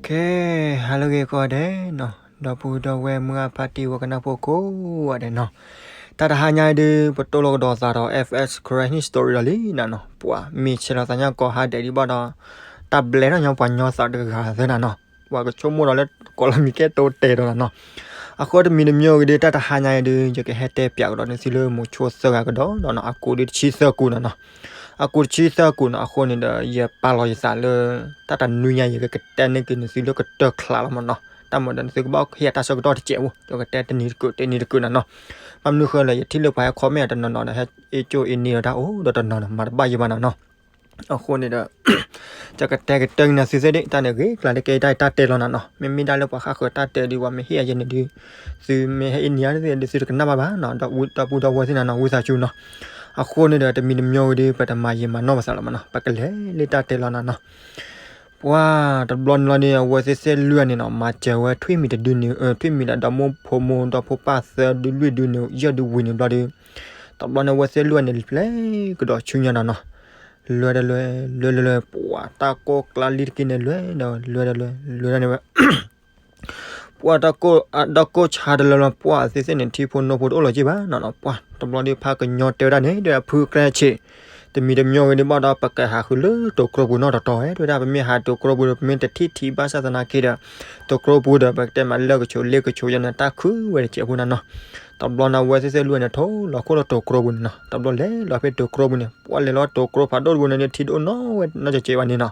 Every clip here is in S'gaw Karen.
ကဲ, ဟါလၢအဂ့ၤကိးဂၤဒဲးနီၤ, ဒီပုၢ်ဒီဝဲၢ်မုၢ်ဂၢ်ဖါတံၢ်ဝဲကနၢ်ဖိကိးဂၤဒဲးနီၤ, တၢ်တဟါညါအံၤဒုး ပတိၢ်လီၤကဒီးသးဒီး F S Karen History ဒီးလံနၤနီၤ, ပှၤမ့ၢ်ဆဲးလီၤသးညါကိးဟါဒဲးဒံးဘၣ်ဒီး တၢ်ဘျဲးထီၣ်ညီပှၤညီသးတဂၤသ့နၤနီၤ, ပှၤကဆိကမိၣ်ဒီးလၢကိးလီၤမံၤကဲတိတဲာ်ဒီးနၤနီၤ, အဃိတမံၤတမံၤဂ့ၤဒုး တၢ်တဟါညါအံၤဒုး ယကဟဲတဲပၠးကဒီးနသုလၢမိၤဆိသၢဂၤကဒီးဒီးနီၤ, အကူးဒုးတဆံသၢကူးနၤနီၤ, အကူးတဆံသၢကူးနီၤ, အဃိန့ၣ်ဒီး ယပာ်လီၤယသးလၢ တၢ်တနွံညါ ယကကတဲန့ၢ်က့ၤနသုလၢကတၢၢ်ချးလီၤမးနီၤ, တၢ်မၤဒီးနသုကဘၣ်ဟ့ၣ်ယၤတၢ်ဆၢကတီၢ်တစဲးဖိ, ယကတဲတနံၤတကုး တနံၤတကုးနၤနီၤ, ဘၣ်မနုၤဃိလဲၣ် ယထံၣ်လၢပှၤဟဲ comment တနီၤနီၤဒီး ဟဲအ့ၣ်ကၠိအ့ၣ်န့ၢ်ဒီးတၢ်အိၣ်ဒီးတနီၤနီၤ မၤတဘၣ်ယံၤဘၣ်နၤနီၤ, အဃိန့ၣ်ဒီး ယကတဲကတၢၢ်နသုသ့ၣ်ဒ် တၢ်န့ၣ်ဂ့ၤကျါလၢကဲတၢ်တၢ်တဲလီၤနၤနီၤ, မ့မ့ၢ်ဒၣ်လၢပှၤဃၣ်ဃၢၤတၢ်တဲဒုး ပှၤမ့ၢ်ဟ့ၣ်ယၤယဲန့ၣ်ဒုး သုမ့ၢ်ဟဲအ့ၣ်န့ၢ်ယၤသ့ၣ်ဒုး သုတကနၣ်ဘၣ်ဘၣ်နီၤ, ဒီပုၢ်ဒီဝဲၢ်သ့ၣ်နၤနီၤ ဝံသးစူၤနီၤ, အဃိန့ၣ်ဒီး တမံၤတမံၤဂ့ၤဒုး ပတမၤယံာ်မၤနီၢ်ပသးလီၤမးနီၤ, ပကလဲၤလၢတၢ်တဲလီၤနၤနီၤ, ပှၤတဘျီန့ၣ်လီၤန့ၣ် အဝဲသ့ၣ်သ့ၣ်လွံၢ်ဂၤန့ၣ်နီၤ မၤစၢၤဝဲထွံၣ်မံၤတဒုန့ၣ် ထွံၣ်မံၤဒီးဒီမိၢ်ဖိမိၢ်ဒီဖိပၢ်သၢဒုလွံၢ်ဒုန့ၣ် ယဲၢ်ဒုဝံၤန့ၣ်ဘျီဒီး တဘျီန့ၣ် အဝဲသ့ၣ်လွံၢ်ဂၤန့ၣ် လဲၤကဒီးဆူညါနၤနီၤ, လဲၤဒီးလဲၤ လဲၤလဲၤလဲၤ ပှၤတၢ်ကိၢ်ကျါလံတက့ၢ်န့ၣ် လဲၤဒီးလဲၤဒီးလဲၤ လဲၤဒၣ်န့ၣ်ဝဲ ပှၤတၢ်ကိၢ် တၢ်ကိၢ်ဆါတလၢလီၤ ပှၤသ့ၣ်သ့ၣ်န့ၣ် ထံဖိနိဖိတအိၣ်လီၤက့ၢ်ဘၣ်နီၤနီၤ, ပှၤတဘျီဒီးဖးကညီတဲဝဲဒၣ်န့ၣ် ဒီးအဖုကြဲဆံး တမံၤတမံၤဂ့ၤဒုးဘၣ်ဒီး ပကဟးဃုာ်လၢတိၤကျိပူၤနီတတီၤဝဲ တဲဝဲဒၣ် ပမ့ၢ်ဟးတိၤကျိပူၤဒီး ပမ့ၢ်တထံၣ်ထံဘၣ်ဆၣ်သနာ်က့ဒီး တိၤကျိပူၤဒီး ပကတဲမးလၢကဆိးလ့ကဆိးယဲန့ၣ် တၢ်ခုဝဲတစဲးဖိနၤနီၤ, တဘျီန့ၣ် အဝဲသ့ၣ်သ့ၣ်လွံၢ်ဂၤန့ၣ် ထိၣ်လီၤခိၣ်လၢတိၤကျိပူၤန့ၣ်နီၤ, တဘျီလဲၤလီၤဖဲတိၤကျိပူၤန့ၣ် ပှၤလဲၤလီၤတိၤကျိဖးဒိၣ်တဘိန့ၣ် ထံတအိၣ်နီဝဲနီတစဲးဘၣ်န့ၣ်နီၤ,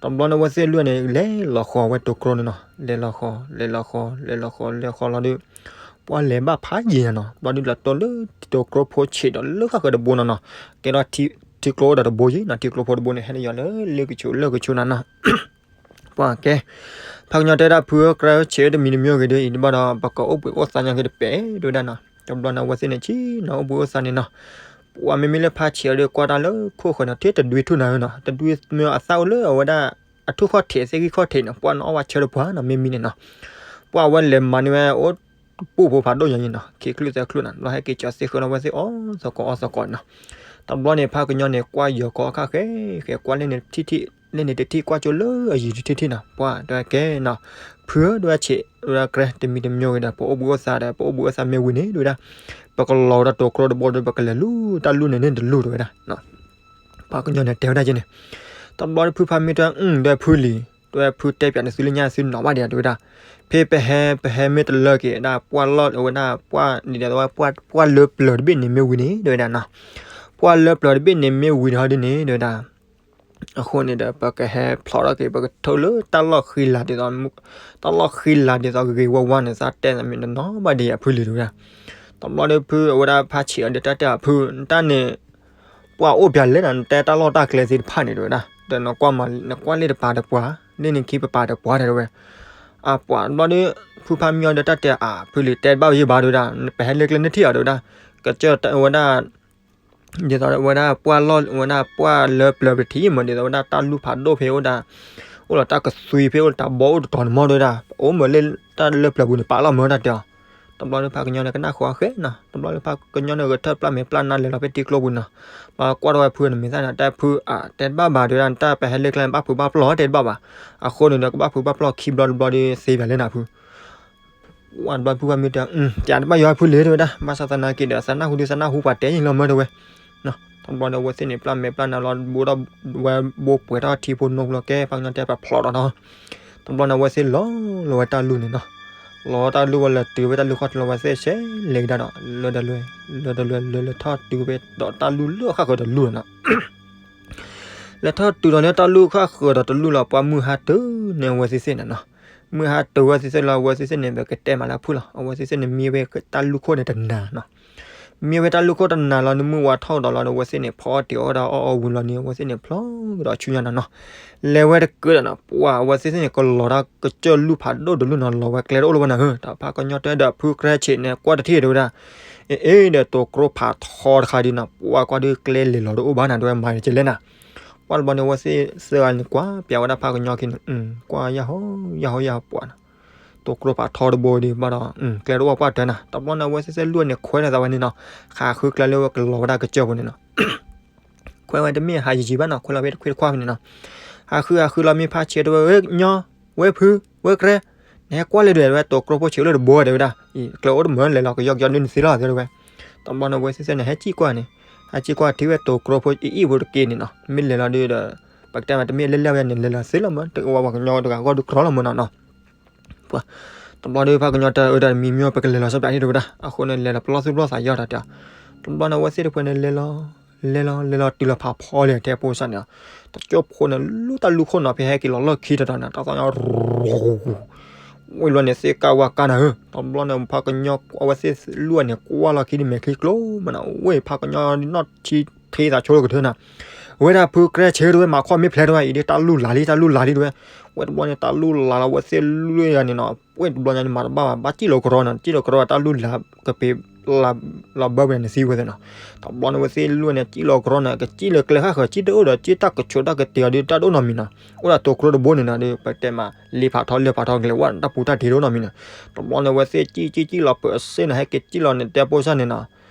တဘျီန့ၣ် အဝဲသ့ၣ်လွံၢ်ဂၤန့ၣ် လဲၤလီၤဃီၤဝဲတိၤကျိန့ၣ်နီၤ, လဲၤလီၤဃီၤ လဲၤလီၤဃီၤ လဲၤလီၤဃီၤ လဲၤဃီၤလီၤဒီး ပှၤလဲၤဘၣ်ဖးယံာ်နၤနီၤ, ဘျီဒုးလီၤတိၤလၢတိၤကျိဖိဆံးဒီးလၢဃၣ်ဃၢၤတဘိနီၤနီၤ, ကဲလီၤထံကျိအိၣ်ဒီးတဘိယံၤနီၤ, ထံကျိဖိတဘိန့ၣ် ဟဲလၢယီၤလၢလ့ကဆိးလၢကဆိးနၤနီၤ ပှၤကဲ ဖးကညီတဲဒၣ်ဖုကြဲဆံးဧၢ တမံၤတမံၤဂ့ၤဒုးအံၤဘၣ်ဒီး ပကအိၣ်ဘှံးအိၣ်သါညါက့ၤတပဲာ် တဲဝဲဒၣ်နီၤ, တဘျီန့ၣ် အဝဲသ့ၣ်န့ၣ် ဆံးနီၤ အိၣ်ဘှံးအိၣ်သါန့ၣ်နီၤ, ပှၤမ့မ့ၢ်လၢဖးဆံးအီၤဒီး ကွၢ်တၢ်လၢခိၣ်ဃၢၤနီၤ ထဲတဒွံထူၣ်နၤနီၤ, တဒွံမ့ၢ်အသၣ်အိၣ်လၢအဝဲဒၣ် အထူၣ်ခီၣ်ထံး အသ့ၣ်ဂံၢ်ခီၣ်ထံးနီၤ, ပှၤန့ၣ်အီၣ်ဝဲဆၢတပှၢ်နီၤ မ့မ့ၢ်န့ၣ်နီၤ, ပှၤအဝဲလဲၤမၤန့ၢ်ဝဲအိၣ် ပူၣ်ဖိဖးဒိၣ်ညါန့ၣ်နီၤ, ခံချုးသၢချုးနီၤ, ဘျီဟဲက့ၤကၠီသ့ၣ်ဃၢလီၤဝဲသ့ၣ်အီၣ်သကိးအီၣ်သကိးနီၤ, တဘျီန့ၣ် ဖးကညီန့ၣ် ကွၢ်ယီၤကီးအခါဃဲဃဲ ကွၢ်လၢန့ၣ်တထံၣ်ထံၣ် လၢန့ၣ်တထံၣ်ကွၢ်ကၠိလၢအယံၤတထံၣ်ထံၣ်နီၤ, ပှၤတဲဝဲကဲနီၤ, ဖုဧၢ တဲဝဲဆံး တဲဝဲကြဲ တမံၤတမံၤဂ့ၤဒီး ပအိၣ်ဘှံးအိၣ်သါဒီး ပအိၣ်ဘှံးအိၣ်သါမ့ၢ်ဝံၤန့ၣ် တဲဝဲဒၣ် ပကလီၤဝဲဒၣ်တိၤကျိတဘိဒီး ပကလဲၤလူၤတၢ်လူၢ်န့ၣ်န့ၣ်တလူၢ် တဲဝဲဒၣ် ဖးကညီန့ၣ်တဲဝဲဒၣ်က့န့ၣ်, တဘျီဖုဖးမ့ၢ်တဲ အၢ ဒီးဖုလံၤ တဲဝဲဖုတဲပၠးနသုလၢညါသုနီၤဘၣ်ဒံးဧါ တဲဝဲဒၣ်, ဖဲပဟဲ ပဟဲမ့ၢ်တလၢက့ၤဒၣ် ပှၢ်လီၢ်ဝဲဒၣ် ပှၢ်န့ၣ်ဒီးဝဲ ပှၢ်လၢပျၢၤတဘ့ၣ်န့ၣ်မ့ၢ်ဝံၤန့ၣ် တဲဝဲဒၣ်နီၤ, ပှၢ်လၢပျၢၤတဘ့ၣ်န့ၣ်မ့ၢ်ဝံၤဒီးဒ်န့ၣ် တဲဝဲဒၣ် အဃိန့ၣ်ဒီး ပကဟဲဖျိးထီၣ်က့ၤ ပကထၢလၢတၢ်လီၢ်ဃံလၤဒ်သိး တၢ်လီၢ်ဃံလၤဒ်သိးဂ့ၤဝဲဝါန့ၣ် သးတဲမ့ၢ်တနီၤဘၣ်ဒံးဧါဖုလံၤ တဲဝဲဒၣ်, တဘျီဒီးဖုအဝဲဒၣ်ဖးဆံးအီၤဒီးတၢ်တဲအီၤဖု တၢ်န့ၣ် ပှၢ်အိၣ်ပၠးလဲၣ်နၤ နတဲတၢ်လီၢ်တၢ်ကျဲသ့ၣ်တဖၣ်န့ၣ် တဲဝဲဒၣ်, ဒီးနကွၢ်မး နကွၢ်လ့ၣ်တပၤတပှၢ် လ့ၣ်န့ၣ်ခံပပၤတပှၢ်တဲဝဲ, အပှၤတဘျီဒီး ဖုဖးမံအီၤဒီးတၢ်တဲအီၤ ဖုလံၤတဲတဘၣ်ယံၤဘၣ် တဲဝဲဒၣ်, ပဟဲလၢကျဲနထံၣ်အီၤ တဲဝဲဒၣ်, ကစၢၢ်ဝဲဒၣ် ဒ်သိးဝဲဒၣ်ပှၢ်လီၢ် ဝဲဒၣ်ပှၢ်လၢပျၢၤပထံၣ်မး ဒ်သိးဝဲဒၣ်တၢ်လူၢ်ဖးဒိၣ်ဖဲအိၣ်ဒၣ်, အိၣ်လီၤတၢ်ကသွံဖဲအိၣ် တၢ်ဘီအိၣ်တတီၤန့ၣ်မး တဲဝဲဒၣ်, အိၣ်မးလၢတၢ်လၢပျၢၤပူၤန့ၣ် ပာ်လီၤမးတၢ်တဲအီၤ, တဘျီဒီးဖးကညီန့ၣ် ကနၣ်ဃီအဃဲနီၤ, တဘျီဒီးဖးကညီန့ၣ် ဂဲၤထၢၣ်ပျၢ်မဲာ်ပျၢ်နါလဲၤလီၤဖဲထံကျိပူၤနီၤ, ဘၣ်ကွၢ်ထီၣ်ဝဲဖုန့ၣ်မ့ၢ်သၣ်န့ၣ် တဲဖုအါ တဲတဘၣ်ဘၣ် တဲဝဲဒၣ် နတၢ်ပဟဲလၢကျဲဘၣ်ဖုးဘၣ်ပျီၢ်တဲတဘၣ်ဘၣ်, အဃိန့ၣ်ဒီးကဘၣ်ဖုးဘၣ်ပျီၢ်ခံဘျီတဘျီဒီးသ့ပၠးလဲၣ်နၤဖု ဝဲတဘျီဖုဖးမံတဲ ပၠးတဘၣ်ယွၤဖုလံၤ တဲဝဲဒၣ်, ဘၣ်ဆၣ်သနာ်က့ဒီး သးနၢ်ဟူဒုးသးနၢ်ဟူပှၤတဲယံာ်လီၤမး တဲဝဲ, တဘျီန့ၣ် အဝဲသ့ၣ်န့ၣ် ပျၢ်မဲာ်ပျၢ်နါလီၤ ဘိဒီးဝဲဘိပှဲၤထီၣ်ထံဖိနိဖိလီၤ ကဲ ဖးကညီတဲပဖျိးဒီးနီၤ, တဘျီန့ၣ် အဝဲသ့ၣ်လီၤလီၤဝဲတၢ်လူၢ်န့ၣ်နီၤ, လီၤတၢ်လူၢ်ဝဲလၢတုၤဝဲတၢ်လူၢ်ခီၣ်ထံးလီၤ အဝဲသ့ၣ်ဆဲးလဲၤကဒါဒီး လၢတလွဲ လၢတလွဲ လၢလၢထီၣ်တုၤဝဲဒီးတၢ်လူၢ်လၢဃၣ်ဃၢၤဒီးလူၢ်နီၤ လဲၤထီၣ်တုၤဒီးလၢတၢ်လူၢ်ဃၣ်ဃၢၤဒီးတလူၢ်လီၤ ပှၤမုၢ်ဟါတုၤန့ၣ် အဝဲသ့ၣ်သ့ၣ်န့ၣ်နီၤ, မုၢ်ဟါတုၤဝဲသ့ၣ်သ့ၣ်လီၤ အဝဲသ့ၣ်သ့ၣ်န့ၣ် ပကတဲမးလၢအဖုၣ်လီၤ အဝဲသ့ၣ်သ့ၣ်န့ၣ်မံဝဲတၢ်လူၢ်ခိၣ်န့ၣ်တနၤနီၤ, မံဝဲတၢ်လူၢ်ခိၣ်တနၤလီၤ နမုၢ်ဝါထီၣ်ဒီးလီၤ အဝဲသ့ၣ်န့ၣ် ဖီအီၣ်တ့ၤအီၣ်ဒၣ်အီၣ်အီၣ်ဝံၤလီၤန့ၣ် အဝဲသ့ၣ်န့ၣ် ဖျီကဒီးဆူညါနီၤနီၤ, လဲၤဝဲတကၢဒီးနီၤ ပှၤအဝဲသ့ၣ်သ့ၣ်န့ၣ် ကလီၤတၢ်ကစၢၢ်လူၢ်ဖးဒိၣ်တလူၢ်နီၤ လီၤဝဲကျဲတအိၣ်လၢၤဘၣ်နၤဧၢ, တၢ်ဖးကညီတဲဒီးဖုကြဲဆံးန့ၣ် ကွၢ်တထံၣ်တဲဝဲဒၣ် အ့ အ့ ဒီးတိၤကျိဖးထီတခါဒ်နီၤ ပှၤကွၢ်ဒုးကျဲလဲၤလီၤတအိၣ်ဘၣ်နၤ တဲဝဲမၤကလဲၣ်နၤ, ပှၤတဘျီန့ၣ် အဝဲသ့ၣ်သၢဂၤန့ၣ် ကွၢ်ပၠးဝဲဒၣ်ဖးကညီခံန့ၣ် ကွၢ်ယၢ်ဟိယၢ်ဟိယၢ်ဟိပှၤနီၤ, တိၤကျိဖးထီတဘိဒံးဘၣ်ဒီး ကျဲတအိၣ်ပှၢ်တၢၢ်နၤ တဘျီန့ၣ် အဝဲသ့ၣ်သ့ၣ်လွၢ်န့ၣ် ခွဲးလီၤသးဝဲန့ၣ်နီၤ, ဟးဃုကျဲလၢဝဲကလီၤဝဲဒၣ်ကစၢၢ်ပူၤန့ၣ်နီၤ ခွဲးဝဲတမ့ၢ်ဟးယံာ်ယံာ်ဘၣ်နီၤ ခွဲးလီၤဖဲတခွံတခွါဖဲန့ၣ်နီၤ, ဟးဃုဟးဃုလီၤမ့ၢ်ဖးဆံးတဲဝဲ ညီ ဝဲဖု ဝဲကြဲ, နဟဲကွၢ်လဲၣ်ဒုး ဝဲတိၤကျိဖိဆံးအိၣ်လၢတဘိတဲဝဲဒၣ်, ကျဲအိၣ်တမုာ် လဲၤလီၤကယီကယီဒုးနသ့လီၤတဲဝဲ. တဘျီန့ၣ် ဝဲသ့ၣ်သ့ၣ်န့ၣ် ဟဲစံၣ်ကွၢ်န့ၣ်, ဟဲစံၣ်ကွၢ်ထံဝဲတိၤကျိဖိအံၣ်အံၣ်ဖိတက့ၢ်န့ၣ်နီၤ, မ့ၢ်လဲၤလီၤဒုးဒီး ပကတဲမးတမ့ၢ်လဲၤလဲၤဝဲန့ၣ် လဲၤလီၤသ့လီၤမး တကဝဲပှၤကညီတဂၤဂီၢ်ဒုးကြီလီၤမးနီၤနီၤ. ပှၤ, တဘျီဒီး ဖးကညီတဲအၢဒီး မံမံပကလဲၤလီၤဆီဖျးထံၣ် တဲဝဲဒၣ်. အဃိန့ၣ် လဲၤလီၤပလီၢ်သူၣ်ပလီၢ်သးယီၤတၢ်တဲ. တဘျီန့ၣ် အဝဲသ့ၣ်တဖၣ်န့ၣ် လဲၤလီၤ, လဲၤလီၤ လဲၤလီၤတုၤလီၤဖးဖီလံ တဲဖိစၢ်န့ၣ်. တကၠိဖိန့ၣ် လူတၢ်လူၢ်ခိၣ်နီၤ ဖဲဟဲက့ၤလီၤလီၢ်ခံတတီၤန့ၣ် တၢ်သီၣ်ညါ ဝံၤဘျီန့ၣ် သ့ၣ်ကၢ်ဝါကၢ်နၤဧၢ. တဘျီန့ၣ် ဖးကညီကွၢ်ဝဲသ့ၣ်လွံၢ်န့ၣ် ကွၢ်လီၢ်ခံဒ်မဲာ်ချံကျိမးနီၤ, ဝဲဖးကညီနီၢ်ထံ ထံသးဆိလၢကထၢနၤ, ဝဲဒၣ်ဖုကြဲဆ့တဲဝဲ မၤခီၣ်မ့ၢ်ဖျဲးတဲဝဲ အံၤဒ်တၢ်လူၢ်လၢ်လံ တၢ်လူၢ်လၢ်လံတဲဝဲ. ဝဲတဘျီန့ၣ် တၢ်လူၢ်လၢ်လီၤ ဝဲသ့ၣ်လွံၢ်ဂၤန့ၣ်နီၤ, ဝဲတဘျီညါန့ၣ် မၤတဘၣ်ဘၣ် ဘၣ်စံၣ်လီၤကရီန့ၣ် စံၣ်လီၤကရီတၢ်လူၢ်လၢ်ကပ့ၤ လီၤဘၢဝဲန့ၣ်သံဝဲသ့ၣ်နီၤ. တဘျီန့ၣ် ဝဲသ့ၣ်လွံၢ်န့ၣ် စံၣ်လီၤကရီန့ၣ် ကစံၣ်လၢကျဲဃၣ်ဃၢၤ စံၣ်တအိၣ်ဒီး စံၣ်တၢ်ကဆိးတၢ်ကတ့ၤအီၤဒီး တၢ်တအိၣ်နီတမံၤနီၤ, အိၣ်ဒၣ်တိၤကျိတဘိန့ၣ်နီၤဒီး ပတဲမး လ့ဖးထီလ့ဖးထီကလဲၤဝဲ တၢ်ပူၤတၢ်တ့ၤတအိၣ်နီတမံၤနီၤ. တဘျီန့ၣ် ဝဲသ့ၣ်စံၣ်စံၣ်စံၣ်လီၤပၢၢ်အစ့န့ၣ် ဟဲက့ၤစံၣ်လီၤန့ၣ် တဲဖိစၢ်န့ၣ်နီၤ,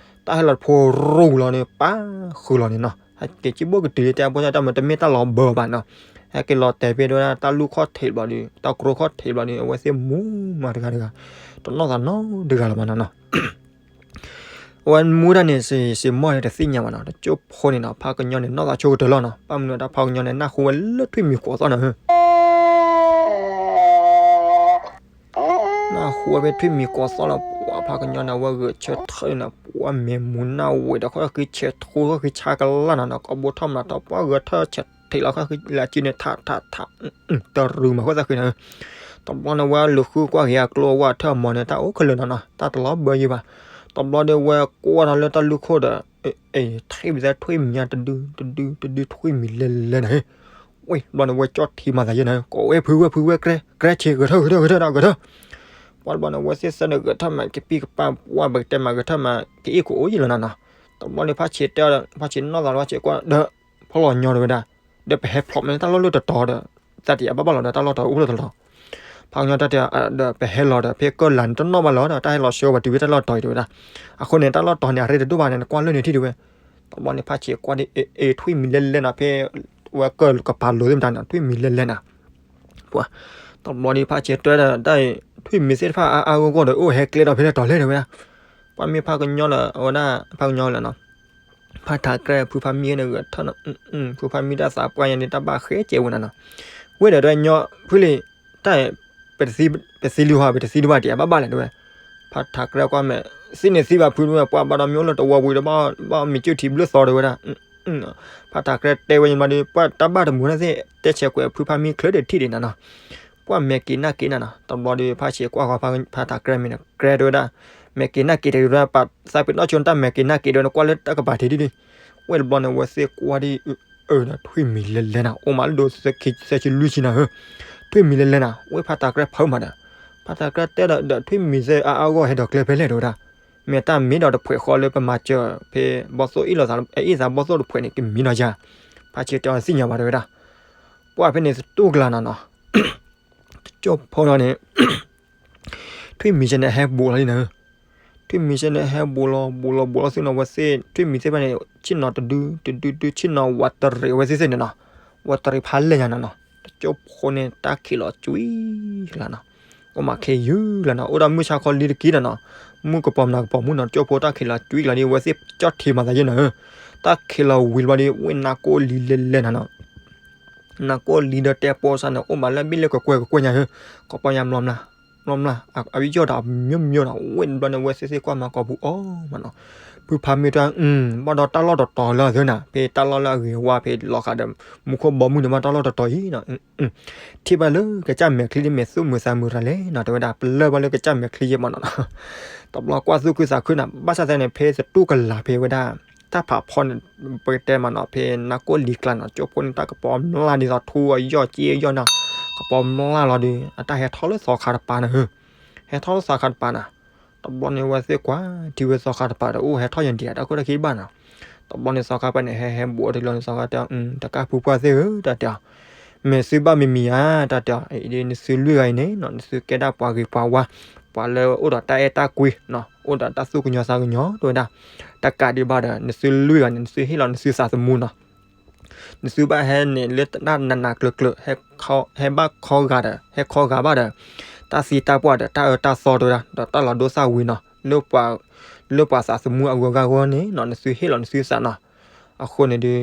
တၢ်ဟဲလီၤတဖိရူၢ်လီၤန့ၣ် ပၢ်ဃုာ်လီၤန့ၣ်နီၤ, ဟဲက့ၤစံၣ်ဘိၣ်ကတုၤလံ တဲဖိစၢ် တၢ်မ့ၢ်တမ့ၢ်တၢ်လီၤဘၢဘၣ်နီၤ, ဟဲက့ၤလီၤတဲာ်ဖဲဒၣ်တၢ်လူၢ်ခီၣ်ထံးဘျီဒီး တၢ်ကျိခီၣ်ထံးဘျီဒီး အဝဲသ့ၣ်မူမၤတဂၤတဂၤ, တနီၢ်သးနီတဂၤလၢၤဘၣ်နီၤနီၤ. အဝဲမူဒၣ်န့ၣ် စ့မီၢ်န့ၣ်တသ့ၣ်ညါဘၣ်နီၤ, တကၠိဖိန့ၣ်နီၤ ဖးကညီန့ၣ် နီၢ်သးဆိကတၢၢ်လီၤနီၤ, ဘၣ်မနုၤတၢ်ဖးကညီန့ၣ် နၢ်ဟူဝဲလၢထွံၣ်မံၤကိးသီၣ်နီၤဧၢ နၢ်ဟူဝဲဖဲထွံၣ်မံၤကိးသီၣ်လီၤ, ပှၤဖးကညီန့ၣ် အဝဲဂဲၤဆၢထၢၣ်န့ၣ်နီၤ, ပှၤမဲာ်မူနၢ်ဝဲဒီး ခီၣ်ဃံဆဲးထူ ခီၣ်ဃံဆါကလၢ်နီၤနီၤ, ကီၢ်ဘိထီၣ်မးထီၣ် ပှၤဂဲၤထၢၣ်ဆဲးထံးလီၤ ခီၣ်ဃံလၢအစုန့ၣ် ထးထးထး တရူးမၤဃိသးဃံနီၤဧၢ. တဘျီန့ၣ် ဝဲလူၤဃုကွၢ်က့ၤအကျိအဝဲထၢၣ်အမီၤန့ၣ် တၢ်အိၣ်ခဲလၢာ်နီၤနီၤ, တၢ်တလီၤဘၢယံၤဘၣ်. တဘျီဒီး ဝဲကွၢ်ထီၣ်လၢတၢ်လူၢ်ခိၣ်ဒီး ထံၣ်ဝဲဒၣ်ထွံၣ်မံၤညါတဒု တဒု တဒု ထွံၣ်မံၤလဲၤလဲၤနၤဧၢ. ဝဲတဘျီန့ၣ် ဝဲကၠီၣ်ထံမၤသးယဲၢ်နၤဧၢ, ကိးဝဲဖု ဝဲဖု ဝဲကြဲ ကြဲဆ့ ဂဲၤထၢၣ် ဂဲၤထၢၣ် ဂဲၤထၢၣ်ဒီး ဂဲၤထၢၣ်. ပှၤတဘျီန့ၣ် ဝဲသ့ၣ်သၢန့ၣ် ဂဲၤထၢၣ်မးကပံၢ်ကပၢ် ပှၤပကတဲမး ဂဲၤထၢၣ်မး ကအ့ၣ်ကအိၣ်ယံၤလီၤနၤနီၤ. တဘျီန့ၣ် ဖးဆံးတဲအီၤဒီး ဖးဆံးနီၢ်သးလီၤ ဖးဆံးကွၢ်ဒီး ဖီလီၤညီတဲဝဲဒၣ်, ဒီးပဟဲဖျိးမးလၢတၢ်လီၢ်လၢတတီၤဒီး သးတယံၤဘၣ်ဘၣ်လီၤဒီး တၢ်လီၢ်တီၤအိၣ်လၢတလီၤ. ဖးကညီတၢ်တဲ ဒီးပဟဲလီၤဒီး ဖဲကၢၢ်လၢ်န့ၣ် တနီၣ်ဘၣ်လီၤဒီး တၢ်ဟဲလီၤဆှၢဝဲတုၤဖဲတၢ်လီၢ်တီၤအံၤတဲဝဲဒၣ်. အဃိန့ၣ် တၢ်လီၢ်တီၤန့ၣ် အရ့တဒိၣ်ဘၣ်န့ၣ် နကွၢ်လၢန့ၣ်ထံၣ်တဲဝဲ. တဘျီန့ၣ် ဖးဆံးကွၢ်ဒ် အ့ ထွံၣ်မံၤလဲၤလဲၤနၤ ဖဲ ဝဲကၢၢ်ကပၤလိၤသ့ၣ်မတၤန့ၣ် ထွံၣ်မံၤလဲၤလဲၤနၤ. ပှၤ တဘျီဒ်ဖးဆံးတဲဒီး တၢ်ထွံၣ်မံၤသ့ၣ်တဖၣ်အါအါဂီၢ်ဂီၢ်ဒီး အိၣ်ဟဲကျဲဒီးဖဲလဲၣ်တီၤလဲၣ်တဲဝဲဒၣ်. ပှၤမ့ၢ်ဖးကညီလၢ အဝဲဒၣ် ဖးကညီလၢနီၤ ဖးထးကြဲ ဖုဖးမံန့ၣ် ဂဲၤထၢၣ်နီၤ, ဖုဖးမံတၢ်သးပှၢ်ညါန့ၣ် တၢ်ဘၣ်ဃဲကဲဝဲနၤနီၤ. ဝဲဒီးတညီဖုလံ တၢ် ပတသံလံဟီ ပတသံဒံးဘၣ်တံၢ် အဘၣ်ဘၣ်လဲၣ်တဲဝဲ. ဖးထးကြဲကွၢ်မဲာ် သံန့ၣ်သံဘၣ်ဖုတဲဝဲ ပှၤဘၣ်ဒီးမ့ၢ်အိၣ်လၢတဝီပူၤဒီး ဘၣ်မ့ၢ်ကၠုၢ်ထံဘျုးသီတဲဝဲဒၣ်. ဖးထးကြဲတဲဝဲညီမးဒီး ပှၤတၢ်ဘၣ်တမုာ်န့ၣ်သ့ၣ် တဲဆဲးကွဲးဖုဖးမံချၢဒီးထံၣ်ဒံးနၤနီၤ. ပှၤမဲာ်က့ၤနၢ်က့ၤနၤနီၤ. တဘျီဒီး ဖးဆံးကွၢ်ဃီ ဖးထးကြဲမံန့ၣ် ကြဲတဲဝဲဒၣ်. မဲာ်က့ၤနၢ်က့ၤတဲဝဲဒၣ် ပာ်သးပ့ၤနီၣ်ဆိတၢ်မဲာ်က့ၤနၢ်က့ၤတဲဝဲ နကွၢ်လၢတၢ်ကပၤထံးဒ်ဒ်. ဝဲတဘျီန့ၣ် ဝဲသ့ၣ်ကွၢ်ဒ် အၢ ဒီးထွံၣ်မံၤလဲၤလဲၤနၤ အိၣ်မးလၢဒိးသၢဆံလွံၢ်ဆံနၤဧၢ. ထွံၣ်မံၤလဲၤလဲၤနၤ ဝဲဖးထးကြဲဖးမးဒီး ဖးထးကြဲတဲဒီး ထွံၣ်မံၤသ့ၣ်အါအါဂီၢ်ဂီၢ်ဟဲဒီးကျဲဖဲလဲၣ် တဲဝဲဒၣ်. မ့ၢ်တၢ်မ့ၢ်ဒီးတဖှဲးဃီလၢပမၤစၢၤဖဲဘီၣ်သိၣ်အ့ၣ်လိာ်သး အအ့ၣ်သးဘီၣ်သိၣ်တဖှဲးန့ၣ် ကမ့ၢ်ဒီးယၤ. ဖးဆံးတဲအီၤသ့ၣ်ညါဘၣ် တဲဝဲဒၣ်. ပှၤဖဲန့ၣ်သတူၢ်ကလာ်နၤနီၤ တကၠိဖိနီၤန့ၣ် ထွံၣ်မံၤစဲန့ၣ်ဟဲဘူးလီၤလံနၤဧၢ. ထွံၣ်မံၤစဲန့ၣ်ဟဲဘူးလီၤ ဘူးလီၤ ဘူးလီၤသုနီၤ ဝဲသ့ၣ် ထွံၣ်မံၤသ့ၣ်တဖၣ်န့ၣ် ဆ့ၣ်နီၤတဒု တဒုဒု ဆ့ၣ်နီၤဝးတရံးဝဲသ့ၣ်သ့ၣ်န့ၣ်နီၤ. ဝးတရံးဖးလဲၢ်ညါနၤနီၤ. တကၠိဖိန့ၣ် တၢ်ခံးလီၤကွံာ်ကလာ်နီၤ. အိၣ်မးခဲယုၢ်ကလာ်နီၤ အိၣ်ဒီးမုၢ်ဆါခီလံတက့ၢ်နၤနီၤ. မုၢ်ကပီၤမနၤကပီၤမုၢ်နီၤ တကၠိဖိတၢ်ခံးလီၤကွံာ်ကလာ်ဒီး ဝဲသ့ၣ်ကၠီၣ်ထံးမၤသးယဲၢ်နၤဧၢ. တၢ်ခံးလီၤဝံၤတဘျီဒီး ဝဲနါကိၣ်လံလဲၤလဲၤနၤနီၤ. နါကိၣ်လံဒီးတဲပိစၢ်န့ၣ် အိၣ်မးလၢဘ့ၣ်လၢကွဲကွဲကွဲညါဧၢ, ကပီၤညါမျီမျၢ်, မျီမျၢ်, အဝဲယီၢ်ဒီးအမျိုးမျိုးနီၤ, ဝဲတဘျီန့ၣ် ဝဲသ့ၣ်သ့ၣ်ကွၢ်မၤကိာ်ပူၤအီၤမးနီၤ, ဖုဖးမံတၢ် ဘၣ်ဒီးတၢ်လီၢ်တတီၤလၢအသၢနၤ, ဖဲတၢ်လီၢ်လၢအဂ့ၤဝါဖဲလီၤဃာ်ဒီး မူခိၣ်ဘီမုၢ်န့ၣ် ဘၣ်တၢ်လီၢ်တတီၤအံၤနီၤ, ထံၣ်ဘၣ်လၢကစၢ်မဲာ်ချံဒ်မဲာ်သူၣ်မုာ်သးမုာ်ရၤလဲၣ်နီၤ, တဲဝဲဒၣ် ပလၢၢ်ဘၣ်လၢကစၢ်မဲာ်ချံယဲၢ်မးနီၤ, တဘျီကွၢ်သူၣ်ခုသးခုနီၤ, ဘၣ်ဆၣ်သနာ်က့န့ၣ် ဖဲသတူၢ်ကလာ်ဖဲဝဲဒၣ် တၢ်ဖးဖီန့ၣ် ပကတဲမးနီၤ, ဖဲနါကိၣ်လံၤကျါနီၤ, ကၠိဖိန့ၣ် တၢ်ကပီၤမျၢ်ဒ်သိးထူအယီၢ်က့အယီၢ်နီၤ, ကပီၤမျၢ်လီၤဒီး အတၢ်ဟဲထီၣ်လၢသီခါတပၤန့ၣ်, ဟဲထီၣ်လၢသီခါတပၤနီၤ, တဘျီန့ၣ် ဝဲသ့ၣ်ကွၢ်ထံဝဲသီခါတပၤဒီး အိၣ်ဟဲထီၣ်ယံၤဒံး တၢ်ခိၣ်တၢ်ခံဘၣ်နီၤ, တဘျီန့ၣ် သီခါတပၤန့ၣ် ဟဲဟဲဘူးအီၤတဘျီန့ၣ် သီခါတဲအီၤ, တကၢ်ဖုပှၢ်သ့ၣ်ဧၢ တၢ်တဲအီၤ, မ့ၢ်သုဘၣ်မံၤမံၤဧါ တၢ်တဲအီၤ, အံၤဒ်နသုလွံၢ်ဂၤအံၤန့ၣ်နီၤ, နသုကဲဒၣ်ပှၤဂ့ၤပှၤဝါ, ပှၤလၢအိၣ်ဒီးတၢ်အဲၣ်တၢ်ကွံနီၤ, အိၣ်ဒီးတၢ်သူၣ်ကညီၤသးကညီၤ တဲဝဲဒၣ်, တကးဒံးဘၣ်ဒီး နသုလွံၢ်ဂၤန့ၣ် နသုဟ့ၣ်လီၤနသုသးသမူနီၤ နသုဘၣ်ဟဲန့ၣ်လၢတၢ်နးနးကျၢၤကျၢၤ, ဟဲဘၣ်ခီဂာ်ဒီး ဟဲခီဂာ်ဘၣ်ဒီး တၢ်သံတၢ်ပှၢ်ဒီး တၢ်အၢတၢ်သီတဲဝဲဒၣ်, ဒီးတၢ်လီၤဒိသၣ်ဝံၤနီၤ, လၢပှၤသးသမူအဂီၢ်ဂၤဂီၢ်န့ၣ်နီၤ, နသုဟ့ၣ်လီၤနသုသးနီၤ. အဃိန့ၣ်ဒီး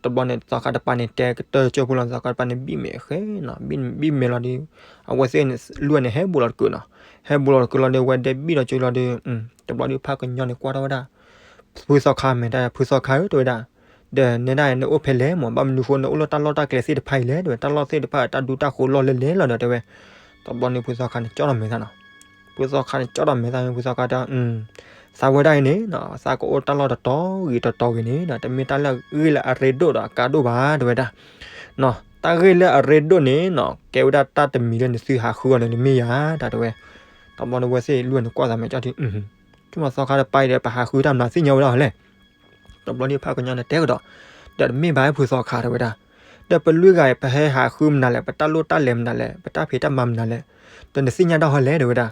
တဘျီန့ၣ် သီခါတပၤန့ၣ် တဲကတၢၢ်ကၠိဖိလီၤ, သီခါတပၤန့ၣ် ဘံၣ်မဲာ်ဃဲနီၤ, ဘံၣ်မဲာ်လီၤဒီး အဝဲသ့ၣ်န့ၣ် လွံၢ်န့ၣ် ဟဲဘူးလီၤတကုာ်နီၤ, ဟဲဘူးလီၤတကုာ်လီၤဒီး အဝဲဒဲဘံၣ်ဒီးကၠိလီၤဒီး တဘျီဒီးဖးကညီန့ၣ်ကွၢ်ထီၣ်ဝဲဒၣ် ဖုသီခါမဲာ်တၢ် ဖုသီခါဧၢ တဲဝဲဒၣ်, ဒီးနဲဒၣ်နအိၣ်ဖဲလဲၣ်မး, ဘၣ်မနုၤဃိနအိၣ်လၢတၢ်လီၢ်တၢ်ကျဲသ့ၣ်တဖၣ်အံၤလဲၣ် တဲဝဲ, တၢ်လီၢ်သ့ၣ်တဖၣ်တၢ်ဒူတၢ်ဃိးလီၢ်လဲၣ်လဲၣ်လီၤဒီး တဲဝဲ. တဘျီန့ၣ်ဖုသီခါန့ၣ် ကၠီၣ်ထီၣ်မဲာ်သးနီၤ, ဖုသီခါန့ၣ် ကၠီၣ်ထီၣ်မဲာ်သး ဖုသီခါတဲ သးဝဲဒၣ်အံၤန့ၣ်နီၤ, သးကအိၣ်တၢ်လီၢ်တတီၤဂ့ၤတတီၤဂ့ၤန့ၣ်နီၤ, တမ့ၢ်တၢ်လၢအဂ့ၢ်လၢအရ့ဒိၣ်ဒီးအကါဒိၣ်ဘၣ် တဲဝဲဒၣ်. တၢ်ဂ့ၢ်လၢအရ့ဒိၣ်န့ၣ်နီၤ ကဲဝဲဒၣ်တၢ်တမံၤလၢနသုဟးဃုအီၤန့ၣ် တမ့ၢ်ယၤ တၢ်တဲဝဲ. တဘျီန့ၣ်ဝဲသ့ၣ်လွံၢ်န့ၣ်ကွၢ်သးမဲာ်ကၠီၣ်ထံ ဆိကမိၣ်သီခါတပၤအံၤဒီး ပဟးဃုတၢ်မနုၤသ့ၣ်ညါဝဲဒၣ်လဲၣ်. တဘျီန့ၣ်ဖးကညီန့ၣ်တဲကဒီး, ဒီးတမ့ၢ်ဘၣ်ဖုသီခါ တဲဝဲဒၣ်, ဒီးပလွံၢ်ဂၤအံၤ ပဟဲဟးဃုမနုၤလဲၣ်, ပတၢ်လိၣ်တၢ်လဲၤမနုၤလဲၣ်, ပတၢ်ဖံးတၢ်မၤမနုၤလဲၣ်, ဒီးနသ့ၣ်ညါတၢ်ဟီလဲၣ် တဲဝဲဒၣ်.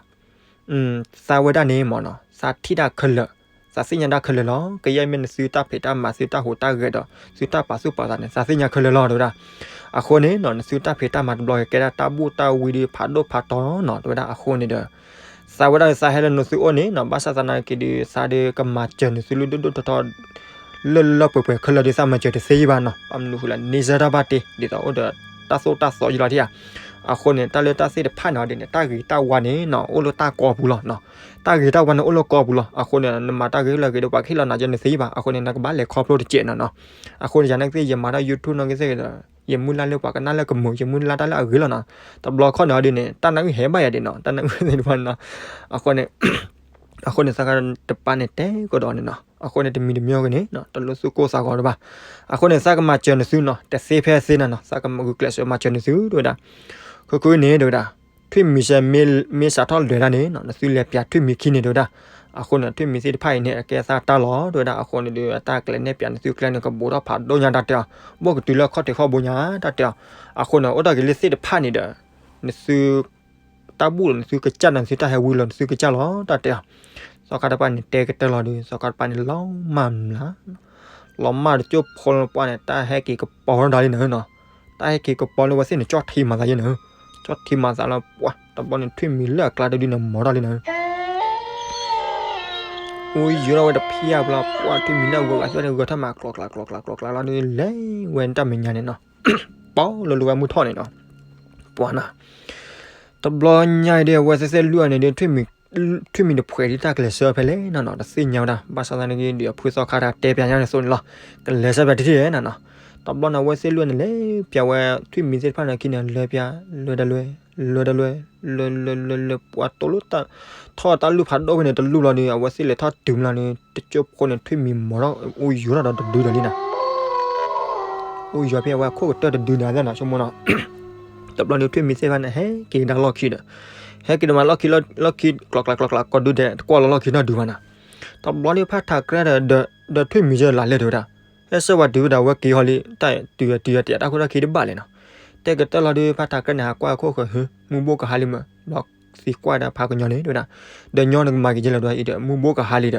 သးဝဲဒၣ်န့ၣ်မ့ၢ်နီၤ သးထံၣ်တၢ်ခဲလၢာ်, သးသ့ၣ်ညါတၢ်ခဲလၢာ်လီၤ. ကယဲၢ်မ့ၢ်နသုတၢ်ဖံးတၢ်မၤ သုတၢ်ဟူးတၢ်ဂဲၤဒီး သုတၢ်ပာ်သူၣ်ပာ်သးန့ၣ် သးသ့ၣ်ညါခဲလၢာ်လီၤ တဲဝဲဒၣ်. အဃိန့ၣ်နီၤ နသုတၢ်ဖံးတၢ်မၤတဘျီကဲဒၣ် တၢ်ဘူၣ်တၢ်ဝံဒီး ဖးဒိၣ်ဖးတီၤနီၤ တဲဝဲဒၣ်. အဃိန့ၣ်ဒီး သးဝဲဒၣ်သးဟဲလၢနသုအိၣ်န့ၣ်နီၤ ဘၣ်ဆၣ်သနာ်က့ဒီး သးဒီးကမၤစၢၤနသုလၢဒိၣ်ဒိၣ်ထီထီ လၢလၢပှဲၤပှဲၤခဲလၢာ်ဒီး သးမၤစၢၤတသ့ဘၣ်နီၤ. ဘၣ်မနုၤဃိလဲၣ် န့ဆၢၣ်တၢ်ဘၣ်တ့ ဒ်သိးအိၣ်ဒီးတၢ်သိၣ်တၢ်သီယံၤလီၤထံၣ်ဧါ. အဃိန့ၣ် တၢ်လၢတၢ်သ့ၣ်တဖၣ်န့ၣ်ဒ်န့ၣ် တၢ်ဂ့ၤတၢ်ဝါန့ၣ်နီၤ အိၣ်လၢတၢ်ကီပူၤလီၤနီၤ. တၢ်ဂ့ၤတၢ်ဝါန့ၣ်အိၣ်လၢကီပူၤလီၤ. အဃိန့ၣ် နမၤတၢ်ဂ့ၤလၢအဂ့ၤဒီး ပှၤကဟ့ၣ်လီၤနၤကဲနသ့ဘၣ်. အဃိန့ၣ် နကဘၣ်လဲၤခီဖျိတစဲးနီၤနီၤ. အဃိန့ၣ် ယၤန့ၣ်ကသ့ၣ် ယမၤတၢ် YouTube နီၤကသ့ၣ်ဒီး ယမုၢ်လၢ်လၢပှၤကနၣ်လၢကမုာ် ယမုၢ်လၢ်တၢ်လၢအဂ့ၤလီၤနီၤ. တဘျီခီန့ၣ်ဒ်န့ၣ် တၢ်နၢ်အုၣ်ဟဲဘၣ်ယၤဒ်နီၤ တၢ်နၢ်အုၣ်သ့ၣ်တဖၣ်န့ၣ်နီၤ. အဃိန့ၣ် အဃိန့ၣ် သးကတပၤန့ၣ်တဲကဒီးန့ၣ်နီၤ. အဃိန့ၣ် တမံၤတမံၤဂ့ၤန့ၣ် တလိၣ်သူၣ်ကိၢ်သးဂီၤတဘၣ်. အဃိန့ၣ် သးကမၤစၢၤနသုနီၤ တသ့ဖဲသ့နၤနီၤ သးကဂုာ်ကျဲးစၢးမၤစၢၤနသု တဲဝဲဒၣ်. ခဲကနံၣ်န့ၣ် တဲဝဲဒၣ် ထွံၣ်မံၤစဲ မ့ၢ်စးထီၣ်လဲၤတၢ်န့ၣ်နီၤ နသုလဲၤပၠးထွံၣ်မံၤခံန့ၣ် တဲဝဲဒၣ်. အဃိန့ၣ် ထွံၣ်မံၤသ့ၣ်တဖၣ်အံၤန့ၣ် အကဲသးတၢ်လီၤ တဲဝဲဒၣ်. အဃိန့ၣ်ဒီး အတၢ်ကျဲၤနဲၣ်ပၠးနသုကျဲန့ၣ် ကဘူးထီၣ်ဖးဒိၣ်ညါတၢ်တဲအီၤ ဘိၣ်ကတုၤလၢခီၣ်ထံးခီၣ်ဘိညါတၢ်တဲအီၤ. အဃိန့ၣ် အိၣ်တၢ်ဂ့ၤလၢသ့ၣ်တဖၣ်န့ၣ်ဒီး နသု တၢ်ဘူၣ်လီၤနသုကစၢ်ဒီး နသုတၢ်ဟဲဝံလီၤနသုကစၢ်လီၤ တၢ်တဲအီၤ. သီခါတပၤန့ၣ်တဲကတၢၢ်လီၤဒီး သီခါတပၤန့ၣ်လီၤမၢ်မျး လီၤမၢ်တကၠိဖိလၢပှၢ်န့ၣ် တၢ်ဟဲက့ၤကပီၤထီၣ်ဒၣ်လံနၤနီၤ. တၢ်ဟဲက့ၤကပီၤလၢဝဲသ့ၣ်န့ၣ် ကၠီၣ်ထံမၤသးယဲနၤ, ကၠီၣ်ထံမၤသးလၢပှၢ် တဘျီန့ၣ် ထွံၣ်မံၤလၢအကျါတဒုန့ၣ် မီၤထီၣ်လံနၤ. အိၣ်ယိၤထီၣ်ဝဲတဖံးအပူၤလီၤ ပှၢ်ထွံၣ်မံၤလၢအဂီၤဂၤသ့ၣ်န့ၣ် ဂဲၤထီၣ်မး ကျီကျီကျီကျီကျီကျီလီၤဒီး လဲၤဝဲတၢ်မဲာ်ညါန့ၣ်နီၤ. ပီၤလၢလၢဝဲမုၢ်ထီၣ်န့ၣ်နီၤ. ပှၢ်နၤ တဘျီညါအံၤဒီး အဝဲသ့ၣ်သ့ၣ်လွံၢ်အီၤန့ၣ်ဒီး ထွံၣ်မံၤတဖှဲးဒ်တၢ်ကလဲၤဆှၢဖဲလဲၣ်နီၤနီၤ တသ့ၣ်ညါဝဲဒၣ်. ဘၣ်ဆၣ်သနာ်က့ဒီး အဖုသီခါတၢ်တဲပၠးညါန့ၣ်အသိးန့ၣ်လီၤ. ကလဲၤဆှၢပၠးတထံၣ်နၤနီၤ. တဘျီန့ၣ် အဝဲသ့ၣ်လွံၢ်န့ၣ် လဲၤပၠးဝဲထွံၣ်မံၤသ့ၣ်တဖၣ်န့ၣ်ခံန့ၣ် လဲၤပၠး လဲၤတလွဲ လဲၤတလွဲ လဲၤလဲၤလဲၤလဲၤ ပှၢ်တိၢ်လၢ ထီၣ်တၢ်လုၢ်ဖးဒိၣ်ဖဲန့ၣ် တလုၢ်လီၤဒီး အဝဲသ့ၣ်လဲၤထီၣ်တုၤမးလီၤန့ၣ် တကၠိဖိန့ၣ် ထွံၣ်မံၤမီၤထီၣ် အိၣ်ယိၤထီၣ်ဒီးတဒုဒီးလံနၤ. အိၣ်ယိၤဖဲအဝဲအခိၣ်ကတၢၢ်တဒုဒီးသ့ၣ်နီၤ ဆိကမိၣ်နီၤ. တဘျီန့ၣ် ထွံၣ်မံၤသ့ၣ်တဖၣ်န့ၣ် ဟဲက့ၤကဒါလီၢ်ခံဒီး ဟဲက့ၤဒီးမးလီၢ်ခံ လီၢ်ခံ ကျီကျီကျီကျီ ကိးဒုဒဲး တကွၢ်လီၤလီၢ်ခံနီတဒုဘၣ်နၤ. တဘျီန့ၣ် ဖးထးကြဲဒီး ဒီးထွံၣ်မံၤစၢၤလၢ်လဲၣ်တဲဝဲဒၣ်. ဟဲဆှၢဝဲတုၤဝဲဒၣ် အဝဲက့ၤဟီလံ တၢ်တုၤယၤတုၤယၤတယၤ တၢ်ခိၣ်တၢ်ခံတဘၣ်လဲၣ်နီၤ. တဲကတၢၢ်လီၤဒီး ဖးထးကြဲန့ၣ် ဟးကွၢ်အခိၣ်ဃၢၤ ဟ့ မုၢ်ဘိကဟါလံမး ဘျီသံကွၢ်ဒီးဖးကညီန့ၣ်တဲဝဲဒၣ်. ဒီးညီနကမၤက့ၤကဲလဲၣ်ဒီးအံၤဒီး မုၢ်ဘိကဟါလံဒီး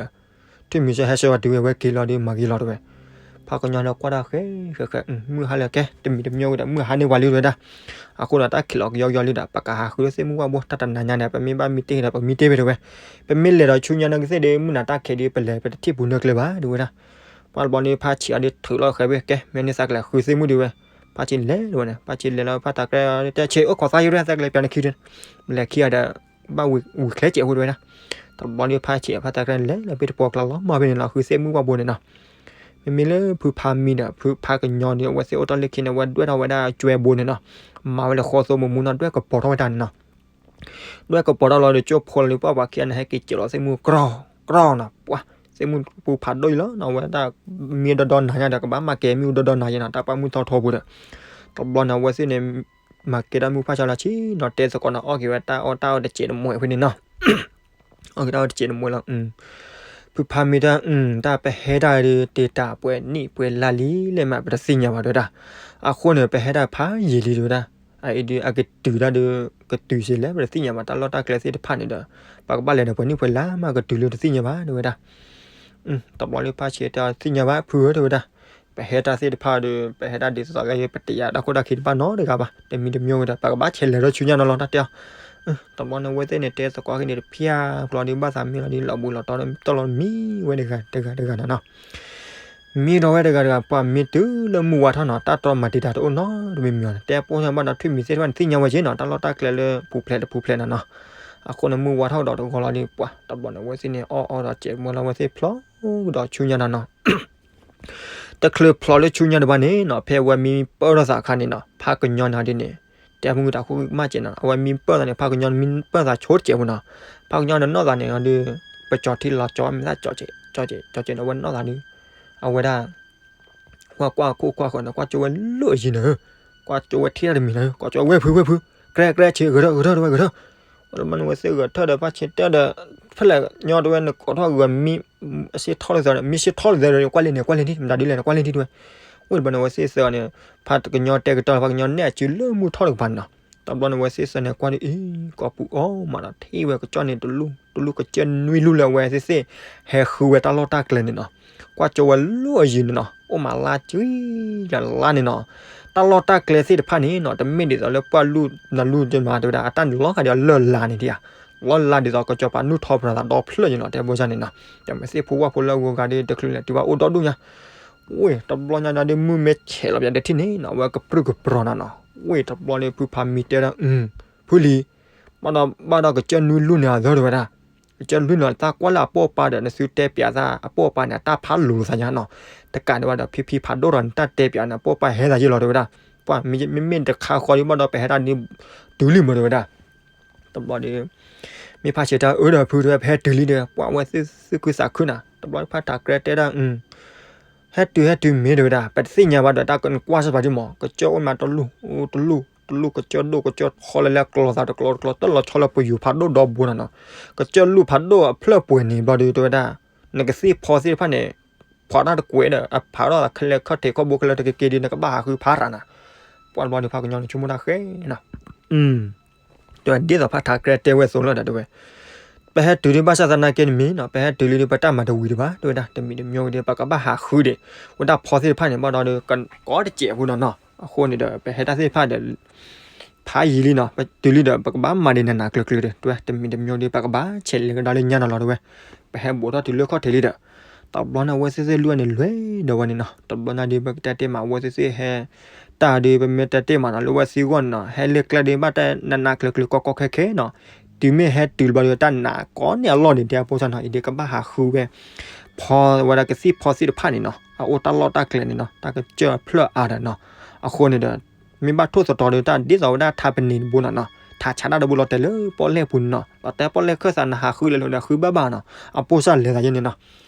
ထွံၣ်မံၤစၢၤဟဲဆှၢဝဲတုၤဝဲ အဝဲက့ၤလီၤဒီးမၤက့ၤလီၤတဲဝဲ. ဖးကညီန့ၣ်ကွၢ်တၢ်ဃဲဃဲဃဲ မုၢ်ဟါလၢကဲ တမံၤတမံၤဝဲဒီး မုၢ်ဟါန့ၢ်ဝဲလံတဲဝဲဒၣ်. အဃိန့ၣ် တၢ်ခံးလီၤကယီကယီလံဒီး ပကဟးဃုသ့ၣ်မုၢ်ဝၣ်ဘိ တၢ်တနၤညါန့ၣ် ပမ့ၢ်ဘၣ်မံတ့ၢ်ဒီး ပမံတ့ၢ်ဝဲတဲဝဲ. ပမ့ၢ်လဲၤဒီးဆူညါနီၢ်ကသ့ၣ်ဒီး မုၢ်နၤတၢ်ခဲးဒီး ပလဲၤပတထံၣ်ပူၤနၢကျဲဘၣ်တဲဝဲဒၣ်. ပှၢ်တဘျီန့ၣ် ဖးဆံးအီၤဒီးထုးလီၤဃဲဝဲကဲ မ့ၢ်န့ၢ်သးကလဲၤဃုသ့ၣ်မုၢ်ဒံးဝဲ. ဖးဆံးလဲၤတဲဝဲန့ၣ် ဖးဆံးလဲၤလီၤ ဖးထးကြဲတဲဆ့ အိၣ်ခိးသးယိၣ်ဒၣ် သးကလဲၤပၠးနခံဒီး လဲၤခံဂၤဒီး ဘၣ်ဝံၤချဲစဲးဖိတဲဝဲဒၣ်. တဘျီန့ၣ် ဖးဆံးဖးထးကြဲန့ၣ် လဲၤလီၤဖဲတပှီၤကျါလီၤမၢ်ဖဲန့ၣ်လီၤ ဃုသ့ၣ်မုၢ်ဝၣ်ဘိန့ၣ်နီၤ. မ့မ့ၢ်လၢဖုဖးမံၤဒီး ဖုဖးကညီန့ၣ် အဝဲသ့ၣ်အိၣ်တ့ၢ်လၢခံန့ၣ် အဝဲဒွဲၣ်ထီၣ်ဝဲဒၣ်ကၠွဲဘိန့ၣ်နီၤ. မၤဝဲလၢဃီသိမုၢ်မူနီၤ ဒွဲၣ်ကပီၤထီၣ်ဝဲတၢ်န့ၣ်နီၤ. ဒွဲၣ်ကပီၤထီၣ်လီၤဒီး ကၠိဖိလီၤဒီး ပှၢ်ပှၤခံဂၤန့ၣ် ဟဲက့ၤစဲးလီၤသ့ၣ်မုၢ်ကြီကြီနီၤ ပှၢ် သ့ၣ်မုၢ်ပူၤဖးဒိၣ်အံၤလီၤနီၤ အဝဲဒၣ် မံဒီဒီနၤညါဒီး ကဘၣ်မၤကဲမ့ၣ်အူဒီဒီနၤယဲနီၤ တၢ်ပှၢ်မုၢ်ထီၣ်ထီပူၤဒီး တဘျီန့ၣ် အဝဲသ့ၣ်န့ၣ် မၤကဲတၢ်မုၢ်ဖးဆါလီၤဆံနီၤ တဲသကိးနီၤ အီၣ်က့ၤဝဲတၢ်အီၣ်တၢ်အီတစဲးတမှဲးဖဲန့ၣ်နီၤ. အီၣ်က့ၤတၢ်အီၣ်တစဲးတမှဲးလီၤ. ဖုဖးမံၤတၢ် တၢ်ပဟဲတၢ်ဒီး တ့တၢ်ပှဲၤနံၣ်ပှဲၤလါလံလဲၣ်မး ပတသ့ၣ်ညါဘၣ်တဲဝဲဒၣ်. အဃိန့ၣ် ပဟဲတၢ်ဖးယံာ်လံတဲဝဲဒၣ်. အအံၤဒီး အကတုၤတၢ်ဒီး ကတုၤစ့လဲၣ် ပတသ့ၣ်ညါဘၣ် တၢ်လီၢ်တၢ်ကျဲသ့ၣ်တဖၣ်န့ၣ်ဒီး ပကဘၣ်လဲၤဒီးပှဲၤနံၣ်ပှဲၤလါမး ကတုၤလၢတသ့ၣ်ညါဘၣ်တဲဝဲဒၣ်. တဘျီလၢဖးဆံးတဲသ့ၣ်ညါဘၣ် ဖုဧၢတဲဝဲဒၣ်. ပဟဲတၢ်သ့ၣ်တဖၣ်ဒီး ပဟဲတၢ်ဒ်သိးသိးလၢ ပတယာ်တၢ်ခိၣ်တၢ်ခံတဘၣ်နီတဂၤဘၣ်, တမံၤတမံၤဝဲဒီး ပကဘၣ်ဆဲးလဲၤထီၣ်ဆူညါနီၤလီၤ တၢ်တဲအီၤ. တဘျီန့ၣ် အဝဲသ့ၣ်န့ၣ် တဲသကိးက့ၤန့ၣ်တဖျၢၣ်ကျီဒီး ဘၣ်သးမံလီၤဒီး လီၤဘှံးလီၤတီၤဒီး တီၢ်လီၤမံဝဲတဂၤတဂၤတဂၤနီၤနီၤ. မံဒီးဝဲတဂၤတဂၤ ပှၤမံတုၤလၢမုၢ်ဝါထီၣ်နီၤ, တၢ်တီမၤတံာ်တာ်တအိၣ်နီတမံၤမံၤနီၤ, တဲပိာ်ထွဲဘၣ်ဒီးထွံၣ်မံၤသ့ၣ်တဖၣ်န့ၣ် သ့ၣ်ညါဝဲက့နီၤ, တၢ်လီၢ်တၢ်ကျဲလၢပူၤဖျဲးတပူၤဖျဲးနီၤနီၤ. အဃိန့ၣ် မုၢ်ဝါထီၣ်ဒီးတဂီၤလီၤဒီး ပှၤတဘျီန့ၣ် အဝဲသ့ၣ်န့ၣ် အီၣ်အီဒီးစဲးမၢလီၤဝဲသ့ၣ်ဖျိဒီးဆူညါနီၤနီၤ. တချုးဖျိးလၢဆူညါတဘၣ်န့ၣ်နီၤ, ဖဲအဝဲမံပၢၢ်ထီၣ်သးအခါန့ၣ်နီၤ, ဖးကညီန့ၣ်ဒ်န့ၣ် တဲမုၢ်တၢ်ခိၣ်မးကဲနီၤ, အဝဲမံပၢၢ်သးန့ၣ် ဖးကညီမံပၢၢ်သးဆိတစဲးပူၤနီၤ. ဖးကညီန့ၣ်နီၢ်သးန့ၣ်ဒီး ပကၠီထံလီၤကၠီမ့ၢ်သးကၠီကဲ ကၠီကဲ ကၠီကဲန့ၣ် အဝဲနီၢ်သးဒီး အဝဲဒၣ် ကွၢ်ကွၢ်ခိၣ်ကွၢ်ဃၢၤန့ၣ် ကွၢ်ကၠိဝဲလၢအယံၤန့ၣ်, ကွၢ်ကၠိဝဲထံၣ်တၢ်တမံၤန့ၣ် ကွၢ်ကၠိဝဲဖုဖုဖု, ကြဲကြဲဆ့ ဂဲၤထၢၣ်ဂဲၤထၢၣ်တဝဲဂဲၤထၢၣ်. ဝဲတဘျီန့ၣ် ဝဲသ့ၣ်ဂဲၤထၢၣ်ဒီး ဖးဆ့တဲဒီး ဖဲလဲၣ်ညီတဝဲ နကိးထီၣ်ဂဲၤမံ အစ့ထီၣ်လၢသးန့ၣ် မံစ့ထီၣ်လၢသးဒီး ကွၢ်လံန့ၣ် ကွၢ်လံဒ် မတၤဒ်လဲၣ်န့ၣ် ကွၢ်လံဒ်တဝဲ. ဝဲတဘျီန့ၣ် ဝဲသ့ၣ်သၢဂၤန့ၣ် ဖးကညီတဲကတၢၢ် ဖးကညီနဲၣ်အစုလၢမုၢ်ထီၣ်တကပၤန့ၣ်နီၤ. တဘျီန့ၣ် ဝဲသ့ၣ်သၢန့ၣ် ကွၢ်ဒ်အံၤ ကိးပူၤအီၣ်မးဒီး ထံၣ်ဝဲကစၢၢ်န့ၣ်တလူၢ် တလူၢ်ကစၢၢ်နွံလူၢ်လၢအဝဲသ့ၣ်သ့ၣ် ဟဲဃုဝဲတၢ်လီၢ်တၢ်ကျဲန့ၣ်နီၤ. ကွၢ်ကၠိဝဲလၢအယံၤန့ၣ်နီၤ, အိၣ်မးလါကံလါန့ၣ်နီၤ. တၢ်လီၢ်တၢ်ကျဲသ့ၣ်တဖၣ်န့ၣ်နီၤ တမ့ၢ်ဒ်သိးလၢပှၢ်လူၢ်နလူၢ်ဒ်မး တဲဝဲဒၣ် အတၢ်န့ၣ်လီၤဂာ်ဒ်အီၤလၢ်လါန့ၣ်ဒ်ဧါ, လီၤလါဒ်သိးကစီၤပၤနုၢ်ထီၣ်ပြၤသးဒီဖျၢၣ်န့ၣ်လီၤ တဲဘိၣ်စၢ်န့ၣ်နီၤ. တမ့ၢ်သ့ၣ်ဖိဝၣ်ဖိလၢအဂုၤအဂၤဒီး တချုးလဲၤတုၤဘၣ်အိၣ်ဒီဒူၣ်ညါ. ဝဲတဘျီညါဒီး မုၢ်မ့ၢ်ဆဲးလီၤပျးဒီးထံၣ်န့ၣ်နီၤ အဝဲကပြုၢ်ကပြီၤနီၤနီၤ. ဝဲတဘျီန့ၣ် ဖုဖးမံတဲဒၣ် အု ဖုလံၤ ဘၣ်ဒီး ဘၣ်ဒီးကစၢၢ်နွံလူၢ်န့ၣ်အသၢတဲဝဲဒၣ်, ကစၢၢ်နွံလူၢ်န့ၣ် တၢ်ကွၢ်လၢအပိာ်ပၢ်ဒီး နသုတဲပျးသးအပိာ်ပၢ်န့ၣ် အတၢ်ဖးလိၤလိာ်သးညါနီၤ. တကးဒံးဘၣ်ဒီး ဖံဖံဖးဒိၣ်ဒီး နတၢ်တဲပျးန့ၣ် အပိာ်ပၢ်ဟဲသးယ့ၢ်လီၤတဲဝဲဒၣ်. ပှၤမ့မ့ၢ်တခါဃီဒံးဘၣ်ဒီး ပဟဲတၢ်ဒ်တုၤလံမးတဲဝဲဒၣ်. တဘျီဒီး မ့ၢ်ဖးဆံးတၢ်အၢဒီးဖုတဲဝဲ ပဟဲတုၤလံဒီး ပှၤဝဲသုသူၣ်ခုသးခုနီၤ. တဘျီဖးထးကြဲတဲဒၣ် အု ဟဲတုၤဟဲတုၤမ့ၢ်တဲဝဲဒၣ် ပတသ့ၣ်ညါဘၣ်ဒီး တၢ်ကနကွၢ်စၢ်ပာ်ဒံးမး ကစၢၢ်အိၣ်မးတလူၢ် တလူၢ် တလူၢ် ကစၢၢ်ဒိၣ်ကစၢၢ်ထီလၢလဲၤကျီသးတကျီတကျီ တၢ်လီၤဆီလၢပယူၤဖးဒိၣ်ဒီဘိနီၤနီၤ. ကစၢၢ်လူၢ်ဖးဒိၣ်အဖျၢၣ်ပှဲၤန့ၣ်ဘျီဒီးတဲဝဲဒၣ် နကသ့ၣ်ဖီသ့ၣ်တဖၣ်န့ၣ် ဖီတၢ်တကွဲးဒီး အဖးထီၣ်ခဲလၢာ်ခီၣ်ထံးခီၣ်ဘိခဲလၢာ်တက့ၢ်က့ၤဒီး နကဘၣ်ဟးဃုဖးရၤနီၤ. ပှၤတဘျီဒီး ဖးကညီန့ၣ် ဆိကမိၣ်တၢ်ဃဲနီၤ. တဲဝဲဒ်သိးဖးထးကြဲတဲဝဲအသိးလီၤဒီးတဲဝဲ ပဟဲတုၤဒံးဘၣ်ဆၣ်သနာ်က့န့ၣ်မ့ၢ်နီၤ ပဟဲတုၤလံဒီး ပတၢ်မၤတဝံၤတဘၣ် တဲဝဲဒၣ် တမံၤတမံၤဝဲဒီး ပကဘၣ်ဟးဃုဒံး ဝဲဒၣ်ဖီသ့ၣ်တဖၣ်န့ၣ် ဘၣ်ဒီးဒီး ကကိးတစဲးဖိနီၤနီၤ. အဃိန့ၣ်ဒီး ပဟဲတၢ်သ့ၣ်တဖၣ်ဒီး ဖးယံာ်လံနီၤ ပတုၤလံဒီး ပကဘၣ်မၤဒံးနးနးကျၢၤကျၢၤဒီး တဲဝဲ တမံၤတမံၤဒီး ပကဘၣ်ဆဲးလဲၤကဒါလၢညါနီၤလီၤတဲဝဲ. ပဟဲဘူးထီၣ်တုၤလၢခီၣ်ထံးလံဒီး တဘျီန့ၣ် အဝဲသ့ၣ်သ့ၣ်လွံၢ်ဂၤန့ၣ် လဲၤဒီးဝဲန့ၣ်နီၤ. တဘျီန့ၣ်ဒီး ပကတဲတ့ၢ်မး အဝဲသ့ၣ်သ့ၣ်ဟဲ တၢ်ဒီး ပမ့ၢ်တဲတ့ၢ်မးနီၤ လၢဝဲသံဂီၢ်န့ၣ်နီၤ ဟဲလၢကျဲဒီး ဘၣ်တဲနးနးကျၢၤကျၢၤကီကီခဲခဲနီၤ. တုၤမ့ၢ်ဟဲတုၤဘျီဒီး တၢ်နးကိးန့ၢ်အလီၢ်န့ၣ် တဲအပိၢ်စၢ်နီၤ အံၤဒီးကဘၣ်ဟးဃုဝဲ ဖီဝဲဒၣ်ကသံၣ်ဖီသ့ၣ်တဖၣ်န့ၣ်နီၤ အအိၣ်တၢ်လီၢ်တၢ်ကျဲန့ၣ်နီၤ တၢ်ကစၢၢ်ဖျၢၣ်အါဒီးနီၤ. အဃိန့ၣ်ဒီး မ့ၢ်ဘၣ်ထိၣ်သတြီၤဒီး တၢ်ဒ်သိးဝဲဒၣ်ထးပနံာ်တဘိနီၤနီၤ ထးဆးတၢ်တဘိလီၤတဲာ်လၢပီၣ်လဲၣ်ပူၤန့ၣ်နီၤ လီၤတဲာ်ပီၣ်လဲၣ်ခၢၣ်သး နဟးဃုလဲၤလိာ်ဒီး ဃုဘၣ်ဘၣ်နီၤ အပိၢ်စၢ်လဲၤသးယဲန့ၣ်နီၤ.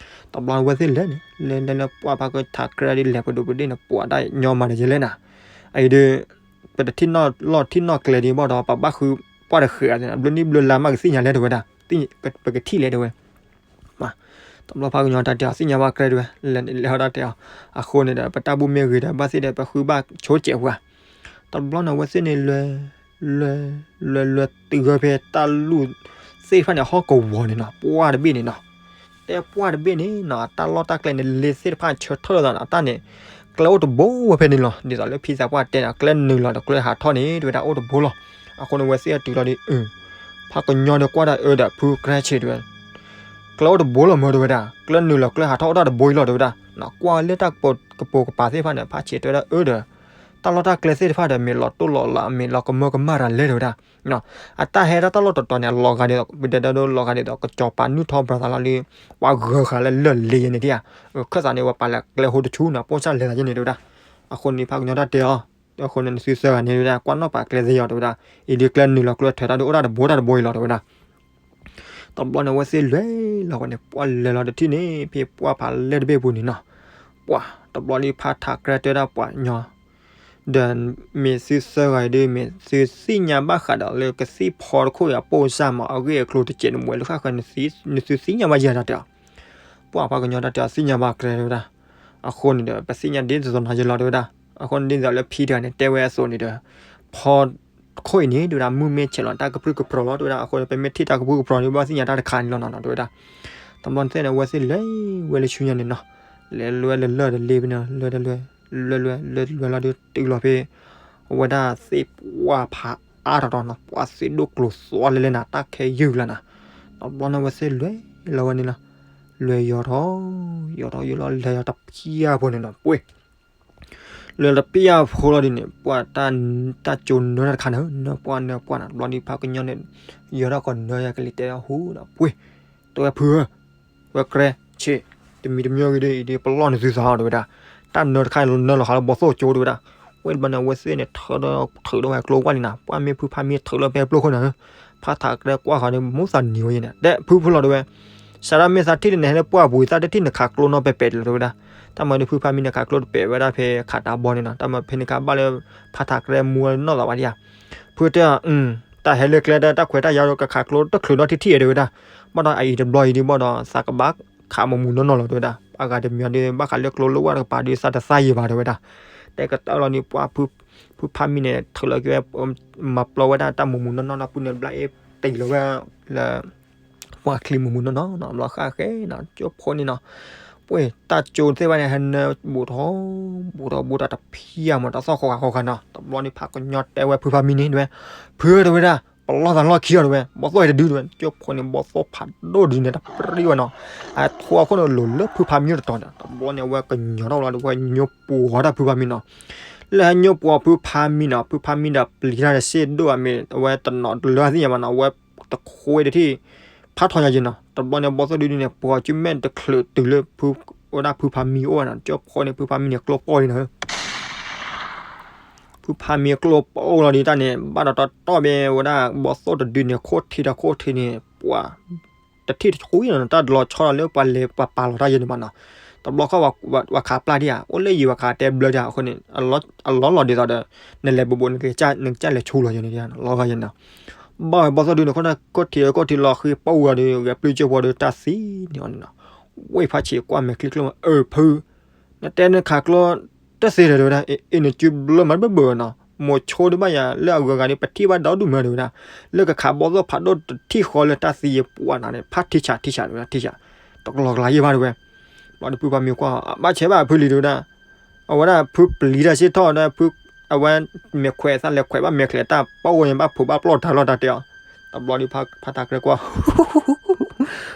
တဘျီဝဲသ့ၣ်လဲၤန့ၣ် လဲၤလဲၤလၢပှၢ်ဖးကထးကြဲဒ်လဲၣ်ပဒိၣ်ပဒ့ၣ်န့ၣ် ပှၤတၢ်ညီမးဒီးယဲလဲၣ်နၤ အံၤဒီး ပတထံၣ်နီၣ်လီၢ်ထံၣ်နီၣ်ကျဲဒံးဘၣ်ဒီး ပဘၣ်ဃုပှၢ်တဃဲးအီၤန့ၣ် ဘျုးနံၣ်ဘျုးလါမးကသ့ၣ်ညါလဲၣ်တဲဝဲဒၣ် ပကထံၣ်လဲၣ်တဲဝဲ တဘျီဖးကညီတၢ်တဲအီၤ သ့ၣ်ညါဘၣ်ကြၢးတဲဝဲ လဲၤလဲၤဟီၣ်တၢ်တဲအီၤ အဃိန့ၣ်ဒီး ပတၢ်ဘူၣ်မ့ၢ်ဂ့ၤဒီး ဘၣ်သ့ၣ်ဒီး ပဃုဘၣ်ဆိကဲးပှၤ တဘျီန့ၣ် အဝဲသ့ၣ်န့ၣ်လဲၤ လဲၤ လဲၤ လဲၤတဂၢၢ်ဖဲတၢ်လူၢ်သ့ၣ်တဖၣ်န့ၣ် ဟီၣ်ကဝီၤန့ၣ်နီၤ ပှၢ်တဘ့ၣ်န့ၣ်နီၤ တဲပှၢ်တဘ့ၣ်န့ၣ်နီၤ တၢ်လီၢ်တၢ်ကျဲန့ၣ် လ့သ့ၣ်တဖၣ်ဆၢထၢၣ်လိာ်သးနီၤ တၢ်န့ၣ် ကျဲအိၣ်တဘိဝဲဖဲန့ၣ်လီၤ. ဒ်သိးလၢဖံသးပှၢ်တဲန့ၣ် ကျဲနုာ်လီၤဒီးကျဲဟးထီၣ်န့ၣ် တဲဝဲဒၣ်အိၣ်တဘိလီၤ. အဃိန့ၣ် အဝဲသ့ၣ်တုၤလီၤဒီး ဖးကညီဒီးကွၢ်တၢ်အၢဒီးဖုကြဲးဆံးတဲဝဲ ကျဲအိၣ်တဘိလီၤမၢတဲဝဲဒၣ် ကျဲနုာ်လီၤကျဲဟးထီၣ်အိၣ်တၢ်တဘိအံၤလီၤတဲဝဲဒၣ် ကွၢ်လၢတၢ်ကပိာ်ကပၤသ့ၣ်တဖၣ်န့ၣ် ဖးဆံးတဲဝဲဒၣ်အၢဒီး တၢ်လီၢ်တၢ်ကျဲသ့ၣ်တဖၣ်ဒီး မ့ၢ်လီၤတိၢ်လီၤလး မ့ၢ်လီၤကမၢကမၣ်တၢ်လဲၣ်တဲဝဲဒၣ် အတၢ်ဟဲတၢ်တၢ်လီၢ်တတီၤန့ၣ် အလီၤဂာ်ဒ်သိး ပတဲဒၣ်ဒိလီၤဂာ်ဒ်သိး ကစီၤပၤနုၢ်ထီၣ်ပြၤသးလီၤလံ ပှၤဂၢၤဃာ်လၢလၢၢ်လ့ယဲန့ၣ်ဒၣ်ဧါ ခၢၣ်သးန့ၣ် ပှၤပာ်လၢကျဲဟိတဆူန့ၣ် ပိၢ်စၢ်လဲၤသးယဲန့ၣ်တဲဝဲဒၣ်. အဃိန့ၣ် ဖးကညီတၢ်တဲအီၤ အဃိန့ၣ် နသုသၢဂၤန့ၣ်တဲဝဲဒၣ် ကွၢ်နီၣ်ပာ်ကျဲသ့ယီၤတဲဝဲဒၣ် အံၤဒ်ကျဲနုာ်လီၤကျဲထၢးတၢ်ဒ်အိၣ်တၢ်တဘိတၢ်တဘိအံၤလီၤတဲဝဲဒၣ် တဘျီန့ၣ် အဝဲသ့ၣ်လဲၤလီၤဝဲန့ၣ် ပှၢ်လဲၤလီၤတထံၣ်န့ၣ် ဖဲပှၢ်ဖးလဲၢ်တဘ့ၣ်ပူၤန့ၣ်နီၤ ပှၢ်တဘျီလံဖးထးကြၢးတဲဒၣ်ပှၤညီ ဒီးမ့ၢ်သုသၢဂၤအံၤဒီး မ့ၢ်သုသ့ၣ်ညါဘၣ်ဃးဒီးလၢကသံၣ်ဖီတခိၣ်အံၤအပိၢ်စၢ်မး အဂ့ၢ်အကျိၤတစဲးနမှဲၤလၢဃၣ်ဃၢၤ နသုသ့ၣ်ညါဘၣ်ယဲဒၣ်တဲအီၤ ပှၢ်ဖးကညီတၢ်တဲအီၤ သ့ၣ်ညါဘၣ်ကြၢးတဲဝဲဒၣ် အဃိန့ၣ်ဒီး ပသ့ၣ်ညါဒ်သိးသိးနၤယဲလီၤတဲဝဲဒၣ်. အဃိန့ၣ်ဒ်သိးလၢဖံတဂၤန့ၣ် တဲဝဲအသိးန့ၣ်ဒီး ဖီတခိၣ်အံၤန့ၣ် တဲဝဲဒၣ် မုၢ်မ့ၢ်ဆဲးလီၤ တၢ်ကပြုၢ်ကပြီၤလီၤ တဲဝဲဒၣ်. အဃိန့ၣ် ပမ့ၢ်ထံၣ်တၢ်ကပြုၢ်ကပြီၤန့ၣ် ဘၣ်သ့ၣ်ညါတၢ်တခါန့ၣ်လီၤနီၤ တဲဝဲဒၣ်. တဘျီန့ၣ်သ့ၣ်န့ၣ် အဝဲသ့ၣ်လဲၤဝဲလၢဆူညါန့ၣ်နီၤ လဲၤလွဲလဲၤလၢာ်တလ့ဖဲန့ၣ် လွဲတလွဲ လွဲလွဲလွဲလွဲလီၤဒီး တုၤလီၤဖဲ အဝဲဒၣ်သ့ၣ်ပှၢ်ဖးအါထီၣ်ထီၣ်နီၤ, ပှၢ်သ့ၣ်ဒိၣ်ကျိၤသွါလဲလဲနၤ တၢ်ခဲယုၢ်လၢနၤ, တဘျီန့ၣ် အဝဲသ့ၣ်လွဲလီၤဝဲန့ၣ်လီၤ, လွဲယီၤထီၣ် ယီၤထီၣ်ယီၤလီၤ လဲၤယီၤတဖျၢၣ်ဖိန့ၣ်နီၤ, ပှ့ၢ် လဲၤတဖျၢၣ်ဖိလီၤဒ်န့ၣ် ပှၢ်တၢ် တၢ်ကၠိနၢတၢ်တခါန့ၣ် နၢပှၢ်နၢပှၢ်နီၤ, တဘျီဒ်ဖးကညီန့ၣ် ယီၤထီၣ်ကီးနၢယၤကလံၤတဲဟူဒီး ပှ့ၢ် တဲဝဲဖုဧၢ ဝဲကြဲ ဆ့ၣ် တမံၤတမံၤဂ့ၤဒီး အံၤဒ်ပလီၢ်န့ၣ်သုသးအီၤ တဲဝဲဒၣ်, တၢ်နၢတခါန့ၣ် နၢလီၤဃာ်လၢဘီသိၣ်ကၠိ တဲဝဲဒၣ်, ဝဲတဘျီန့ၣ် အဝဲသ့ၣ်န့ၣ် ထုးဒီး ထုးဒီးဝဲကျိကွၢ်လံနၤ, ပှၢ်မ့ၢ်ဖုဖးမံထုးလၢဖဲပျိၢ်ခိၣ်နၤဧၢ, ဖးထးကြဲကွၢ်ဃီဒီး မူသးနံၤဝဲယဲန့ၣ် တဲဖုဖုလီၤတဲဝဲ, စးဒၣ်မ့ၢ်သးထံၣ်လၢနဟဲလၢပှၢ်ပူၤ သးတထံၣ်နခးကျိနီတပဲာ်ပဲာ်လၢၤ တဲဝဲဒၣ်, တၢ်မၤဒီးဖုဖးမံန့ၣ် ခးကျိတပဲာ်ဝဲဒၣ်ဖဲခးတၢ်ဘီန့ၣ်နီၤ, တၢ်မၤဖဲန့ၣ်ခးဘၣ်လၢ ဖးထးကြဲမူနီၢ်သးဘၣ်ဒံးဧါ ဖုတဲအီၤ, တၢ်ဟဲလၢကျဲ တၢ်ခွဲးတၢ်ယာ်ဒီး ကခးကျိတချုးနီတထံၣ်ထံၣ် တဲဝဲဒၣ်, ဘၣ်ဒီးအအံၤတဘျီအံၤဒ်ဘၣ်ဒီး သးကဘၣ်ခးမူးမူးနီၢ်နီၢ်လီၤ တဲဝဲဒၣ်, အဂၤတမံၤဒီး ဘၣ်ဃးလၢကျိလၢဝၢ်တကပၤဒီး သးတသးယံာ်ဘၣ် တဲဝဲဒၣ်, တဲကတၢၢ်လီၤန့ၣ် ပှၢ်ဖုဖးမံန့ၣ် ထုးလီၤက့ၤဝဲ မၤပျီဝဲဒၣ်တၢ်မူးမူးနီၢ်နီၢ်နီၤ ဖုန့ၣ်ဘျါအ့ၣ်တ့ၢ်လီၤဝဲ လၢ ပှၢ်ချံမူးမူးနီၢ်နီၢ်နီၤ ဘျီဃၣ်ဃဲနီၤ ကၠိဖိန့ၣ်နီၤ, ပှ့ၢ်တၢ်ကၠိသ့ၣ်တဖၣ်န့ၣ် ဟဲနၢဘူးထီၣ် ဘူးထီၣ်ဘူးတၢ်တဖံးမး တၢ်သီၣ်ဃီဃာ်ဃီဃာ်နီၤ, တဘျီန့ၣ် ဖးကညီတဲဝဲဖုဖးမံန့ၣ် တဲဝဲ, ဖုဧၢ တဲဝဲဒၣ်, ပလီၢ်သးလီၢ်ခံအီၤ တဲဝဲ, ဘီသိၣ်ဟဲတဒု တဲဝဲ, ကၠိဖိန့ၣ် ဘီသိၣ်ဖးဒိၣ်တဒုန့ၣ် တပြံဝဲနီၤ, အထိအခိၣ်န့ၣ်လိၤလၢဖုဖးမံတတီၤန့ၣ်, တဘျီန့ၣ် အဝဲကညီထီၣ်လီၤဒီး ဝဲညိပှီၤတၢ်ဖုဖးမံနီၤ လၢဟဲညိပှီၤဖုဖးမံနီၤ, ဖုဖးမံဒီးပျံၤတၢ်ဒီးစ့ၢ်ဒိၣ်အမ့ၢ် အဝဲတနီၤတလၢသ့ၣ်ညါဘၣ်နီၤ, အဝဲတခွဲတထံၣ် ဖးထီညါယဲနီၤ, တဘျီန့ၣ် ဘီသိၣ်ဒုန့ၣ် ပှီၤစုမဲာ်တချုးတုၤလၢ ဝဲဒၣ်ဖုဖးမံအိၣ်ဝဲနီၤ, ကၠိဖိန့ၣ် ဖုဖးမံန့ၣ်ကျိပီၢ်လံနီၤ, ဖုဖးမံကျိပီၢ်လီၤဒ်တၢ်န့ၣ် ဘၣ်ဒီးတီတီဘဲဝဲဒၣ် ဘီသိၣ်တဒုန့ၣ် ခိၣ်ထံးဒီးခိၣ်ထံးန့ၣ် ပှၤ တထံၣ်တဆူနီၤ, တၢ်လီၤဆီဒီးလၢပှၤလဲၤပှၤပာ်လီၤတၢ်ယဲန့ၣ်ဘၣ်နီၤ, တဘျီခီ ပှၤခးပျၢ်ဒံးဧါ, အိၣ်လၢယံၤပှၤခးတဲဘျၢဒံးဧါ, အဃိန့ၣ် အလီၢ်လီၤဒ်သိးဒီး နလဲၤဘူးဘူး နကစၢ်လဲၤဆူလီၤယဲန့ၣ်နီၤ, လီၤဂာ်ယဲနီၤ, ဘၣ်ဝဲဘီသိၣ်ဒုန့ၣ် ခိၣ်ထံး ခိၣ်ထံးလီၤဃံပီၢ်ဝဲဒီး ဂဲၤပျုၢ်ကၠိဖိဒီး တၢ်သံန့ၢ်အီၤန့ၣ်နီၤ, ဝ့ၢ်ဖးဆံးကွၢ်မဲာ်ချံကျိ အၢ ဖု နတဲနခးကျိတသ့ဒီး တဲဝဲဒၣ်, အ့ နစုဘျၢမၤတဘၢဘၢနီၤ, မိၤဆိဒုးဘၣ်ယၤလၢအဂုၤအဂၤဒီး ပထံၣ်ဘၣ်ဒီဒူၣ်မး တဲဝဲဒၣ်, လၢကခးဘီသိၣ်ဖးဒိၣ်တထံၣ်ဃီလၢတၢ်သံယဲပှၤနၤန့ၣ် ဖးထံဆးထံဆး တဲဝဲဒၣ်, ထံဆး တကလီၤကလၤယဲဘၣ် တဲဝဲ, ဘျီဒီးဖုဖးမံကွၢ် ဘၣ်ဆဲးဘၣ်ဖုလံ တဲဝဲဒၣ်, အဝဲဒၣ်ဖုပျံၤတၢ်စ့ၢ်ထီၣ်ဒီး ဖု အဝဲမဲာ်ခွဲးသၣ်လဲၤခွဲးဘၣ်မဲာ်ချဲးတၢ်ပီၢ်ဝဲန့ၣ် ဘၣ်ဖိးဘၣ်ပျီၢ်တၢ်လီၢ်တၢ်တဲအီၤ, တဘျီဒီး ဖးတၢ်ကြဲကွၢ်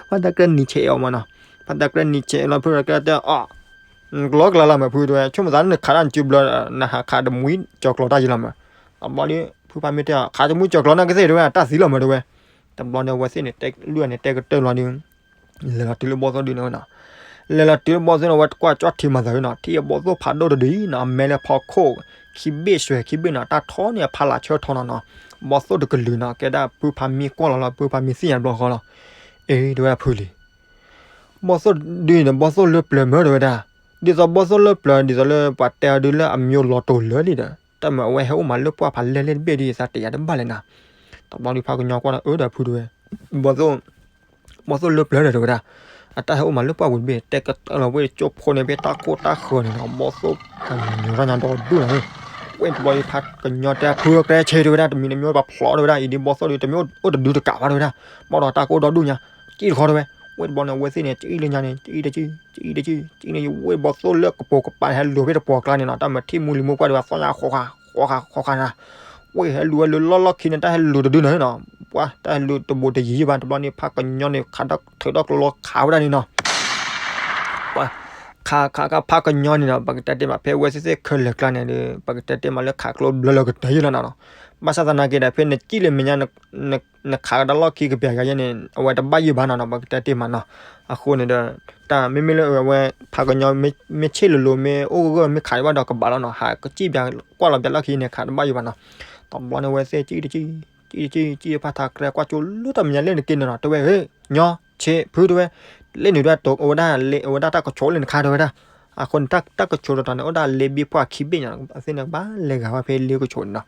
ဖးတၢ်ကြဲနံၤဆဲးအီၤမးနီၤ, ဖးတၢ်ကြဲနံၤဆဲးလီၤ ဖုတၢ်ကြဲတဲအီၤ, ကလီကလၤလီၤမးဖု တဲဝဲ, ဆိကမိၣ်သးလၢနခးတၢ်နစုဘျၢ နဟးခးတမှံကၠီၤကျီၤတၢ်ယံၤလီၤမး, တဘျီဒီး ဖုဖးမံတဲအီၤ ခးတမှံကၠီၤကျီၤန့ၣ်ကသ့ တဲဝဲ တၢ်သံလီၤမး တဲဝဲ, တဘျီန့ၣ် အဝဲသ့ၣ်န့ၣ် တဲလွံၢ်န့ၣ် တဲကတၢၢ်လီၤဒီး လဲၤလီၤတုၤလၢဘီသိၣ်ဒုန့ၣ်နီၤ, လဲၤလီၤတုၤလၢဘီသိၣ်န့ၣ် အဝဲကွၢ်ကၠီၣ်ထံမၤသးနီၤ, ထံၣ်အဘီသိၣ်ဖးဒိၣ်တဒုနီၤ, အမဲလၢဖီခိၣ် ခံဘ့ၣ်စွဲခံဘ့ၣ်နီၤ, တၢ်ထီန့ၣ်အဖီလာ်ဆၢထီနီၤနီၤ, ဘီသိၣ်တကလုာ်နီၤ, ကဲဒၣ်ဖုဖးမံကွၢ်လီၤလီၤ ဖုဖးမံသ့ၣ်ညါဘျီဃီလီၤ, အ့ တဲဝဲဒၣ်ဖုလံ ဘီသိၣ်ဒုန့ၣ် ဘီသိၣ်လၢပျၢၤမး တဲဝဲဒၣ်, ဒ်သိးဘီသိၣ်လၢပျၢၤ ဒ်သိးလၢပှၤတဲအီၤဒုလၢအမံၤလီၤတိၤလၢာ်လံဒီး တၢ်မၤအဝဲဟဲအိၣ်မးလၢပှၢ်ဖးလဲၢ်လဲၢ်တဘ့ၣ်ဒီး သးတယာ်တဘၣ်လဲၣ်နီၤ, တဘျီဒီးဖးကညီကွၢ်ဒီး အၢ ဒီးဖုတဲဝဲ, ဘီသိၣ် ဘီသိၣ်လၢပျၢၤဒီး တဲဝဲဒၣ်, အတၢ်ဟဲအိၣ်မးလၢပှၢ်ပူၤတဘ့ၣ် တဲကတၢၢ်လီၤဝဲကၠိဖိန့ၣ် ဖဲတၢ်ကိၢ်တၢ်ဃၢၤန့ၣ်နီၤ, ဘီသိၣ်ကညီၤတၢ်ညါဒီဒူၣ်နီၤ, ဝဲတဘျီဒီးဖးကညီတဲဖုကြဲဆ့ တဲဝဲဒၣ်, တမံၤတမံၤပှၤဖျိး တဲဝဲဒၣ်, အံၤဒ်ဘီသိၣ်ဒု တမ့ၢ်အိၣ်တဒုတကးဘၣ် တဲဝဲဒၣ်, ဘၣ်ဒီးတၢ်ကိၢ်ဒီဒူၣ်ညါ, ကံၣ်တခီ တဲဝဲ, ဝဲတဘျီန့ၣ် အဝဲသ့ၣ်န့ၣ် ကံၣ်လၢညါန့ၣ် ကံၣ်တကံၣ် ကံၣ်တကံၣ် ကံၣ်န့ၣ် ဝဲဘီသိၣ်လၢကပိာ်ကပၤန့ၣ် ဟဲလူၤဖဲတပှီၤကျါန့ၣ်နီၤ, တၢ်မၤထံၣ်မူလံၤမူကွၢ်ဒီး ပှၤသီၣ်ညါဃီဃာ် ဃီဃာ် ဃီဃာ်နၤ, ဝဲဟဲလူၤဝဲလၢလီၢ်လီၢ်ခံန့ၣ် တၢ်ဟဲလူၤတဒုန့ၣ်နီၤ, ပှၤတၢ်ဟဲလူၤတဘူးတယံၤယံၤဘၣ်, တဘျီန့ၣ် ဖးကညီန့ၣ် ခးဒီးထုးဒီးကလီခးဝဲဒၣ်န့ၣ်နီၤ ပှၤ ခးခးခးဖးကညီန့ၣ်နီၤ, ပကတဲတ့ၢ်မး ဖဲအဝဲသ့ၣ်သ့ၣ်ခဲလၢာ်ကျါန့ၣ်ဒီး ပကတဲတ့ၢ်မးလၢခးကျိဘျၢလီၤကတၢၢ်ယံၤလီၤနီၤ, ဘၣ်ဆၣ်သနာ်က့ဒီး ဖဲနစံၣ်လၢမဲာ်ညါ နခးကဒီးလီၢ်ခံကပျၢ်ယၤယဲန့ၣ် အဝဲတဘၣ်ယံၤဘၣ်နီၤနီၤ, ပကတဲတ့ၢ်မးနီၤ, အဃိန့ၣ်ဒီး တၢ်မ့မ့ၢ်လၢအဝဲ ဖးကညီ မ့ၢ်ဆ့ၣ်လိၤလိၤ မ့ၢ်အိၣ်ဂၢၢ်ဂၢၢ် မ့ၢ်ခးတဘၣ်ဒီးကဘၣ်လီၤနီၤ, ဟးကစံၣ်ပျၢ်ကွၢ်လီၤပျၢ်လီၢ်ခံန့ၣ် ခးတဘၣ်ယံၤဘၣ်နီၤ, တဘျီန့ၣ် အဝဲသ့ၣ်စံၣ်တစံၣ် စံၣ်တစံၣ် စံၣ်ဖးထးကြဲကွၢ်ကၠိလၢတၢ်မဲာ်ညါလၢနက့န့ၣ်နီၤ, တဲဝဲ ညီ ဆ့ၣ် ဖု တဲဝဲ, လၢန့ၣ်ဒၣ်တိၤ အဝဲဒၣ်လၢ အဝဲဒၣ်တၢ်ကဆိးလၢနခါ တဲဝဲဒၣ်, အဃိန့ၣ် တၢ်ကဆိးတတီၤန့ၣ် အိၣ်ဒၣ်လ့ဘ့ၣ်ပှၢ်ခံဘ့ၣ်ညါ, အဝဲသ့ၣ်န့ၣ် ကဘၣ်လဲၤဂၤဝဲဖဲလ့ကဆိးန့ၣ်နီၤ,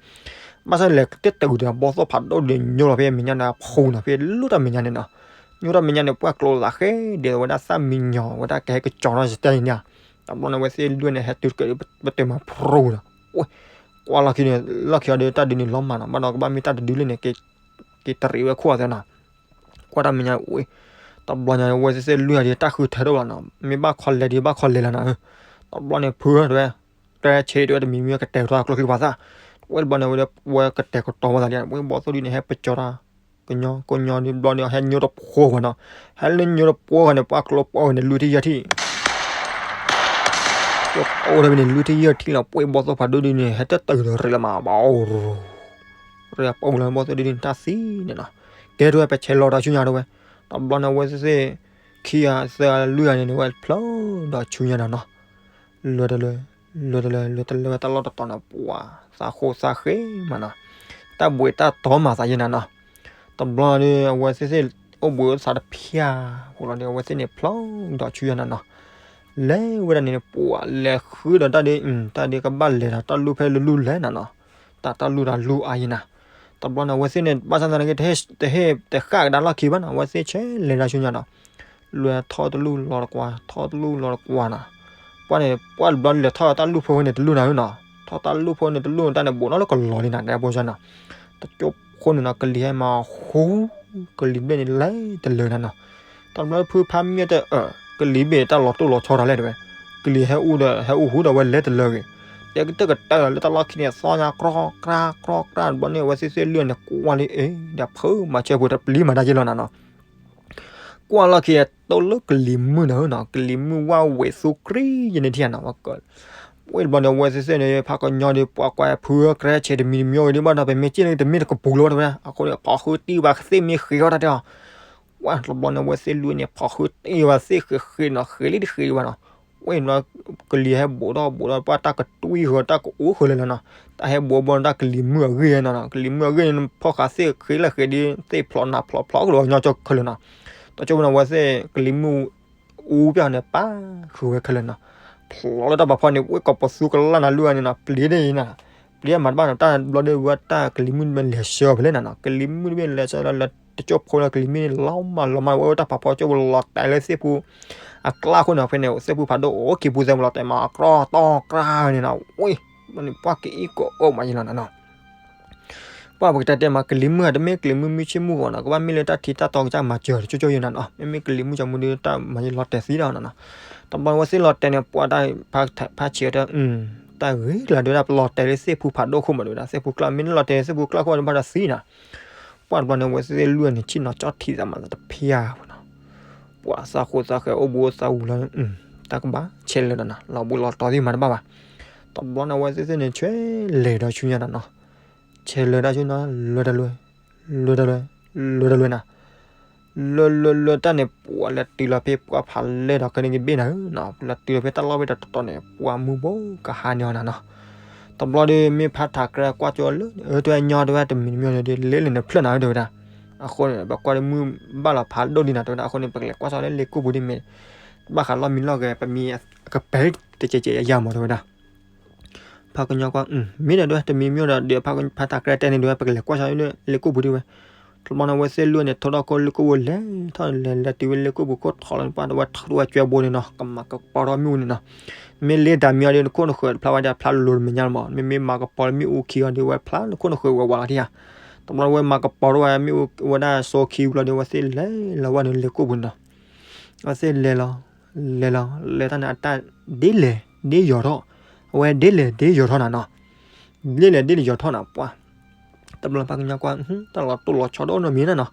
ဘၣ်ဆၣ်လဲၤတတုၤဒီး ဘီသိၣ်ဖးဒိၣ်ဒီးညိလီၤဖဲမဲာ်ညါန့ၣ် အဖှိၣ်နီၤဖဲလၢတၢ်မဲာ်ညါန့ၣ်နီၤ, ညိတၢ်မဲာ်ညါန့ၣ် ပှၢ်ကျိသးဃဲဒီး အဝဲဒၣ်သၣ်မံညီၤ အဝဲဒၣ်ကဟဲကစီၤထီၣ်စတဲန့ၣ်, တဘျီန့ၣ် အဝဲသ့ၣ်လွံၢ်န့ၣ် ဟဲတုၤတကဲး ပတုာ်မးဖှိၣ်ဒီး ကွၢ်လီၢ်ခံန့ၣ် လီၢ်ခံအီၤဒီး တၢ်ဒုးန့ၣ်လီၤမၢ်နီၤ, ဘၣ်ဒီးကဘၣ်မ့ၢ်တၢ်တဒုလၢန့ၣ် က့ၤတရံးဝဲခိၣ်အသးနီၤ, ကွၢ်တၢ်မဲာ်ညါဝဲ, တဘျီညါအဝဲသ့ၣ်သ့ၣ်လွံၢ်ဂၤဒီးတၢ်ဃုထၢတအိၣ်လီၤနီၤ, မ့ၢ်ဘၣ်ခီလဲၤဒီးဘၣ်ခီလဲၤလီၤနီၤ. တဘျီန့ၣ်ဖုတဲဝဲ, တဲဆ့တဲဝဲတမံၤမံၤကတဲာ်ကတီၤကျိချံပှၤသၣ်, ဝဲတဘျီန့ၣ်ဝဲကတဲာ်ကတီၤဝဲသးလံ, ဝဲဘီၣ်သိၣ်ဒုန့ၣ် ဟဲပကၠီတၢ် ကညီကညီဒုဘျီန့ၣ် ဟဲညိတဖိဂီၤနီၤ, ဟဲလၢညိတဖိဂီၤန့ၣ် ပှၤကျိပှီၢ်ဝဲန့ၣ် လွံၢ်ထံၣ်ယဲၢ်ထံၣ် ကအိၣ်ထီၣ်ဖဲန့ၣ် လွံၢ်ထံၣ်ယဲၢ်ထံၣ်လီၤ, ပှၤဘီၣ်သိၣ်ဖးဒိၣ်ဒုန့ၣ် ဟဲတတုၤဒီးရ့လၢမးဘၣ်, ရ့ပအိၣ်လၢဘီၣ်သိၣ်ဒုန့ၣ် တၢ်သံန့ၣ်နီၤ, ကဲထီၣ်ဝဲပဆဲးလီၤဒီးဆူညါထီၣ်ဝဲ, တဘျီန့ၣ်အဝဲသ့ၣ်သ့ၣ် ခံဂၤသၢဂၤလွံၢ်ဂၤန့ၣ်န့ၣ် ဝဲဖျိဒီးဆူညါနီၤနီၤ, လွဲတလၢ လွဲတလၢ လွဲတလၢဝဲတၢ်လီၢ်တတီၤန့ၣ် ပှၤသးဃိသးဃ့မးနီၤ, တၢ်ဘှံးတၢ်တီၤမၤသးယဲၢ်နီၤနီၤ, တဘျီဒီး အဝဲသ့ၣ်သ့ၣ် အိၣ်ဘှံးအိၣ်သးတဖၠၣ်ဃိလီၤဒီး အဝဲသ့ၣ်န့ၣ်ဖျိဒီးဆူညါနီၤနီၤ, လဲၤဝဲဒၣ်န့ၣ် ပှၤလဲၤဃုဒီးတၢ်ဒ် တၢ်ဒ်ကဘၣ်လဲၤဒီးတၢ်လူၢ်ဖဲလၢလူၢ်လဲၣ်နီၤနီၤ, တၢ်တၢ်လူၢ်တၢ်လူၢ်အါယဲၢ်နီၤ, တဘျီန့ၣ် အဝဲသ့ၣ်န့ၣ် ဘၣ်ဆၣ်သနာ်က့ တဟ့ၣ်တဃၣ်ကဒါလီၢ်ခံဘၣ်နီၤ, အဝဲသ့ၣ်ဆဲးလဲၤဒၣ်ဆူညါနီၤ လွဲထီၣ်တလူၢ်လီၤတကွၢ် ထီၣ်တလူၢ်လီၤတကွၢ်နီၤ, ပှၤန့ၣ် ပှၤတဘျီလဲၤထီၣ်တၢ်လူၢ်ဖိဝဲန့ၣ်တလူၢ်နၤဧၢနီၤ, ထီၣ်တၢ်လူၢ်ဖိန့ၣ်တလူၢ်တၢ်န့ၣ် ဘူးနီၣ်လၢကလီၤလံနၤ ဒဲဖိဆၢနီၤ, တကၠိဖိန့ၣ်နီၤ ကလံၤဟဲမၤဟူ ကလံၤဘ့ၣ်န့ၣ်လဲၤတလၢနၤနီၤ, တဘျီဖုဖးမံတအၢၣ် ကလံၤဘ့ၣ်တၢ်လီၤတိၢ်လီၤဆီတၢ်လဲၣ်တဲဝဲ, ကလံၤဟဲအူဒီး ဟဲအူဟူဒီးဝဲလဲၤတလၢဂ့ၤ, တဲကတၢၢ်ကတၢၢ်လီၤလၢတၢ်လီၢ်ခံန့ၣ် သီညါကြီကြီကြီ တဘျီန့ၣ် အဝဲသ့ၣ်သ့ၣ်လွံၢ်န့ၣ် ကွၢ်လံအ့ၣ် ဒီးဖုမၤဆၢပူၤတပျံၤမၤတၢ်ယဲၢ်လီၤနၤနီၤ ကွၢ်လီၢ်ခံ တိၢ်လၢကလံၤမုၢ်နၤဧၢနီၤ, ကလံၤမုၢ်ဝၣ်ဝဲၢ်သူကြံယဲၢ်န့ၣ်ထံၣ်နၤ, ဝဲတဘျီန့ၣ် အဝဲသ့ၣ်သ့ၣ်န့ၣ် ဖးကညီဒီး ပှၤကွၢ်ဖုကြဲဆဲးတမံၤတမံၤဝဲဒ်ဘၣ်ဒီး ပမ့ၢ်စံၣ်န့ၣ် တမ့ၢ်တကပူၤလၢၤဘၣ်တဲဝဲဒၣ်, အဃိန့ၣ် ဖီၣ်ဃုတံၢ်ဘၣ်သ့ၣ်မ့ၢ်ဃ့အီၣ်တၢ်တဲအီၤ, ဝဲတဘျီန့ၣ် အဝဲသ့ၣ်လွံၢ်န့ၣ် ဖီၣ်ဃုတံၢ်ဘၣ်သ့ၣ်ဃ့ဃ့နီၤ ဃ့လံတဃ့ဘၣ်နီၤ ဝဲန့ၣ် ကလံၤဟဲဘူးထီၣ်ဘူးထီၣ် ပှၤတၢ်ကတွံဃီၤ တၢ်ကအိၣ်ဃီၤလၢာ်လီၤနီၤ, တၢ်ဟဲဘူးဘူးတၢ်ကလံၤမုၢ်အဂ့ၢ်နီၤနီၤ, ကလံၤမုၢ်အဂ့ၢ်န့ၣ် ဖီၣ်ဃာ်သ့ၣ်ဃ့လၢဃ့ဒီး သ့ၣ်ဖျိးနးဖျိးဖျိးကလီၤညီကၠီခဲလၢာ်နီၤ, တကၠိဖိန့ၣ် အဝဲသ့ၣ်ကလံၤမုၢ်အူပျၢ်န့ၣ် ပာ်ဃုာ်ဝဲခဲလၢာ်နီၤ, ဖျိးလၢတၢ်ပာ်ဖီန့ၣ် ဝဲကီၢ်ပသူကလၢ်နၤလွံၢ်ဂၤန့ၣ်နီၤ ပျံၤဒ်အံၤနီၤ, ပျံၤမၤတဘၣ်နီၤ တၢ်ဘျီဒီးဝဲတၢ်ကလံၤမုၢ်တဘ့ၣ်လဲၤဆှၢဖဲလဲၣ်နီၤနီၤ, ကလံၤမုၢ်တဘ့ၣ်လဲၤဆှၢလၢ တကၠိဖိလၢကလံၤမုၢ်န့ၣ် လီၤမၢ်လီၤမၢ်ဝဲတၢ်ပာ်ဖီကၠိဖိလီၤတဲာ်လၢသ့ၣ်ပူၤ အကျါအဃိန့ၣ် ဖဲန့ၣ် သ့ၣ်ပူၤဖးဒိၣ်အိၣ်ခံပူၤသဲမးလီၤတဲာ်မး အကြီတီကြီန့ၣ်နီၤ, ဝဲ ပှၤကအံၣ်ကအီမးယဲၢ်လီၤနီၤနီၤ, ပှၤပကတဲတဲမး ကလံၤမုၢ်ဧါ တမ့ၢ်ကလံၤမုၢ်မုၢ်ဆ့ၣ်မုၢ်ဂီၤနီၤ ကဘၣ်မ့ၢ်လၢတၢ်ထံတၢ်တီကစၢ်မၤစၢၤတကၠိကၠိယဲၢ်နီၤနီၤ, မ့မ့ၢ်ကလံၤမုၢ်ကမူဒီးတၢ်မၤယဲၢ်လီၤတဲာ်သံဒီးနီၤနီၤ, တဘျီဝဲသ့ၣ်လီၤတဲာ်န့ၣ် ပှၤတၢ်ဖးဆံးအီၤတဲ တၢ်ဂ့ၤကျါဒ်ဝဲဒၣ် ပလီၤတဲာ်လၢသ့ၣ်ပူၤဖးဒိၣ်ခိၣ်မးဒ်ဝဲဒၣ် သ့ၣ်ပူၤကျါ မ့ၢ်လီၤတဲာ်လၢသ့ၣ်ပူၤကျါခိၣ်ဘၣ်ဒီးဘၣ်ဒီးသံနီၤ, ပှၤတဘျီန့ၣ် အဝဲသ့ၣ်လွံၢ်န့ၣ် ဆ့ၣ်နီၤကၠီထံသးမးတဖၣ်ဝဲနီၤ, ပှၤသးဃိသးဃဲၤအိၣ်ဘူးအိၣ်သးဝူၤလီၤ, တၢ်ကဘၣ်ဆဲးလၢာ်ဒီးနီၤ လီၤဘူးလီၤတီၤသ့ၣ်မၤတဘၣ်ဘၣ်, တဘျီန့ၣ် အဝဲသ့ၣ်သ့ၣ်န့ၣ် ဆဲးလဲၤဒီးဆူညါနီၤနီၤ, ဆဲးလဲၤတၢ်ဆူညါ လွဲတလွဲ လွဲတလွဲ လွဲတလွဲနီၤ လွဲလွဲလွဲတၢ်န့ၣ် ပှၤလဲၤတုၤလီၤဖဲပှၤဖးလဲၢ်ဒီးကန့ၣ်ကဘ့ၣ်နၤဧၢနီၤ, လဲၤတုၤလီၤဖဲတၢ်လီၢ်ဖဲတတီၤတီၤန့ၣ် ပှၤမုၢ်ဘိကဟါန့ၢ်အီၤနၤနီၤ, တဘျီဒီး မ့ၢ်ဖးထးကြဲကွၢ်ကၠိလၢ အၢတဲဝဲညီတဲဝဲ တမံၤတမံၤဒီး လ့လၢနဖျၢၣ်နၤဧၢတဲဝဲဒၣ်, အဃိန့ၣ် ပကွၢ်ဒီးမုၢ်ဘၣ်လီၤဖးဒိၣ်ဒံးနၤတဲဝဲဒၣ်, အဃိန့ၣ် ပကလဲၤကွၢ်ဆၢလၢလ့ကိၣ်ပူၤဒ်မ့ၢ် ဘၣ်ဃးလီၢ်မံလီၢ်ဂဲၤ ပမံကပဲတကဲးကဲးယၤမးတဲဝဲဒၣ် ဖးကညီကွၢ် မ့ၢ်ဒီးတဲဝဲ တမံၤမံၤဒီး ဒီးဖးထးကြဲတဲန့ၣ်တဲဝဲ ပကလဲၤကွၢ်ဆၢလၢလ့ကိၣ်ပူၤဒ်ဝဲ, တဘျီန့ၣ် အဝဲသ့ၣ်လွံၢ်န့ၣ် ထိၣ်ထီၣ်ခိၣ်လ့ကိၣ်ပူၤလဲၤထီၣ်လဲၤလဲၤတုၤဝဲလ့ကိၣ်ပူၤခိၣ်ထီၣ်လီၤန့ၣ် ပှၤတဝဲထီၣ်တဝဲကွဲဘိန့ၣ်နီၤ ကမၤကပီၤထီၣ်မ့ၣ်အူန့ၣ်နီၤ, မ့ၢ်လ့တၢ်မံၤအီၤဒီး နခိၣ်နဃၢၤတဖျါဝဲဒၣ်ဖျါလိၤလိၤတမဲာ်ညါလီၤမး, မ့မ့ၢ်မၤကပီၤလၢမ့ၣ်အူခံအီၤဒီး ဝဲဖျါလၢခိၣ်နဃၢၤဝဲဝဲလီၤထံဧါ, တဘျီဝဲမၤကပီၤထီၣ်ဝဲမ့ၣ်အူဝဲဒၣ်စိခံဘျီဒီး အဝဲသ့ၣ်လဲၤလီၤဝဲန့ၣ်လ့ကိၣ်ပူၤန့ၣ်နီၤ အဝဲသ့ၣ်လဲၤလီၤ လဲၤလီၤ လဲၤတၢ်န့ၣ် အတၢ်ဒ်လဲၣ် ဒ်ယီၤထီၣ်, အဝဲဒ်လဲၣ်ဒ်ယီၤထီၣ်နၤနီၤ, ဒ်လဲၣ်ဒ်ယီၤထီၣ်နၤပှၤ, တဘျီဖးကညီကွၢ် တၢ်လီၤတိၢ်လီၤဆီတအိၣ်နီတမံၤနၤနီၤ,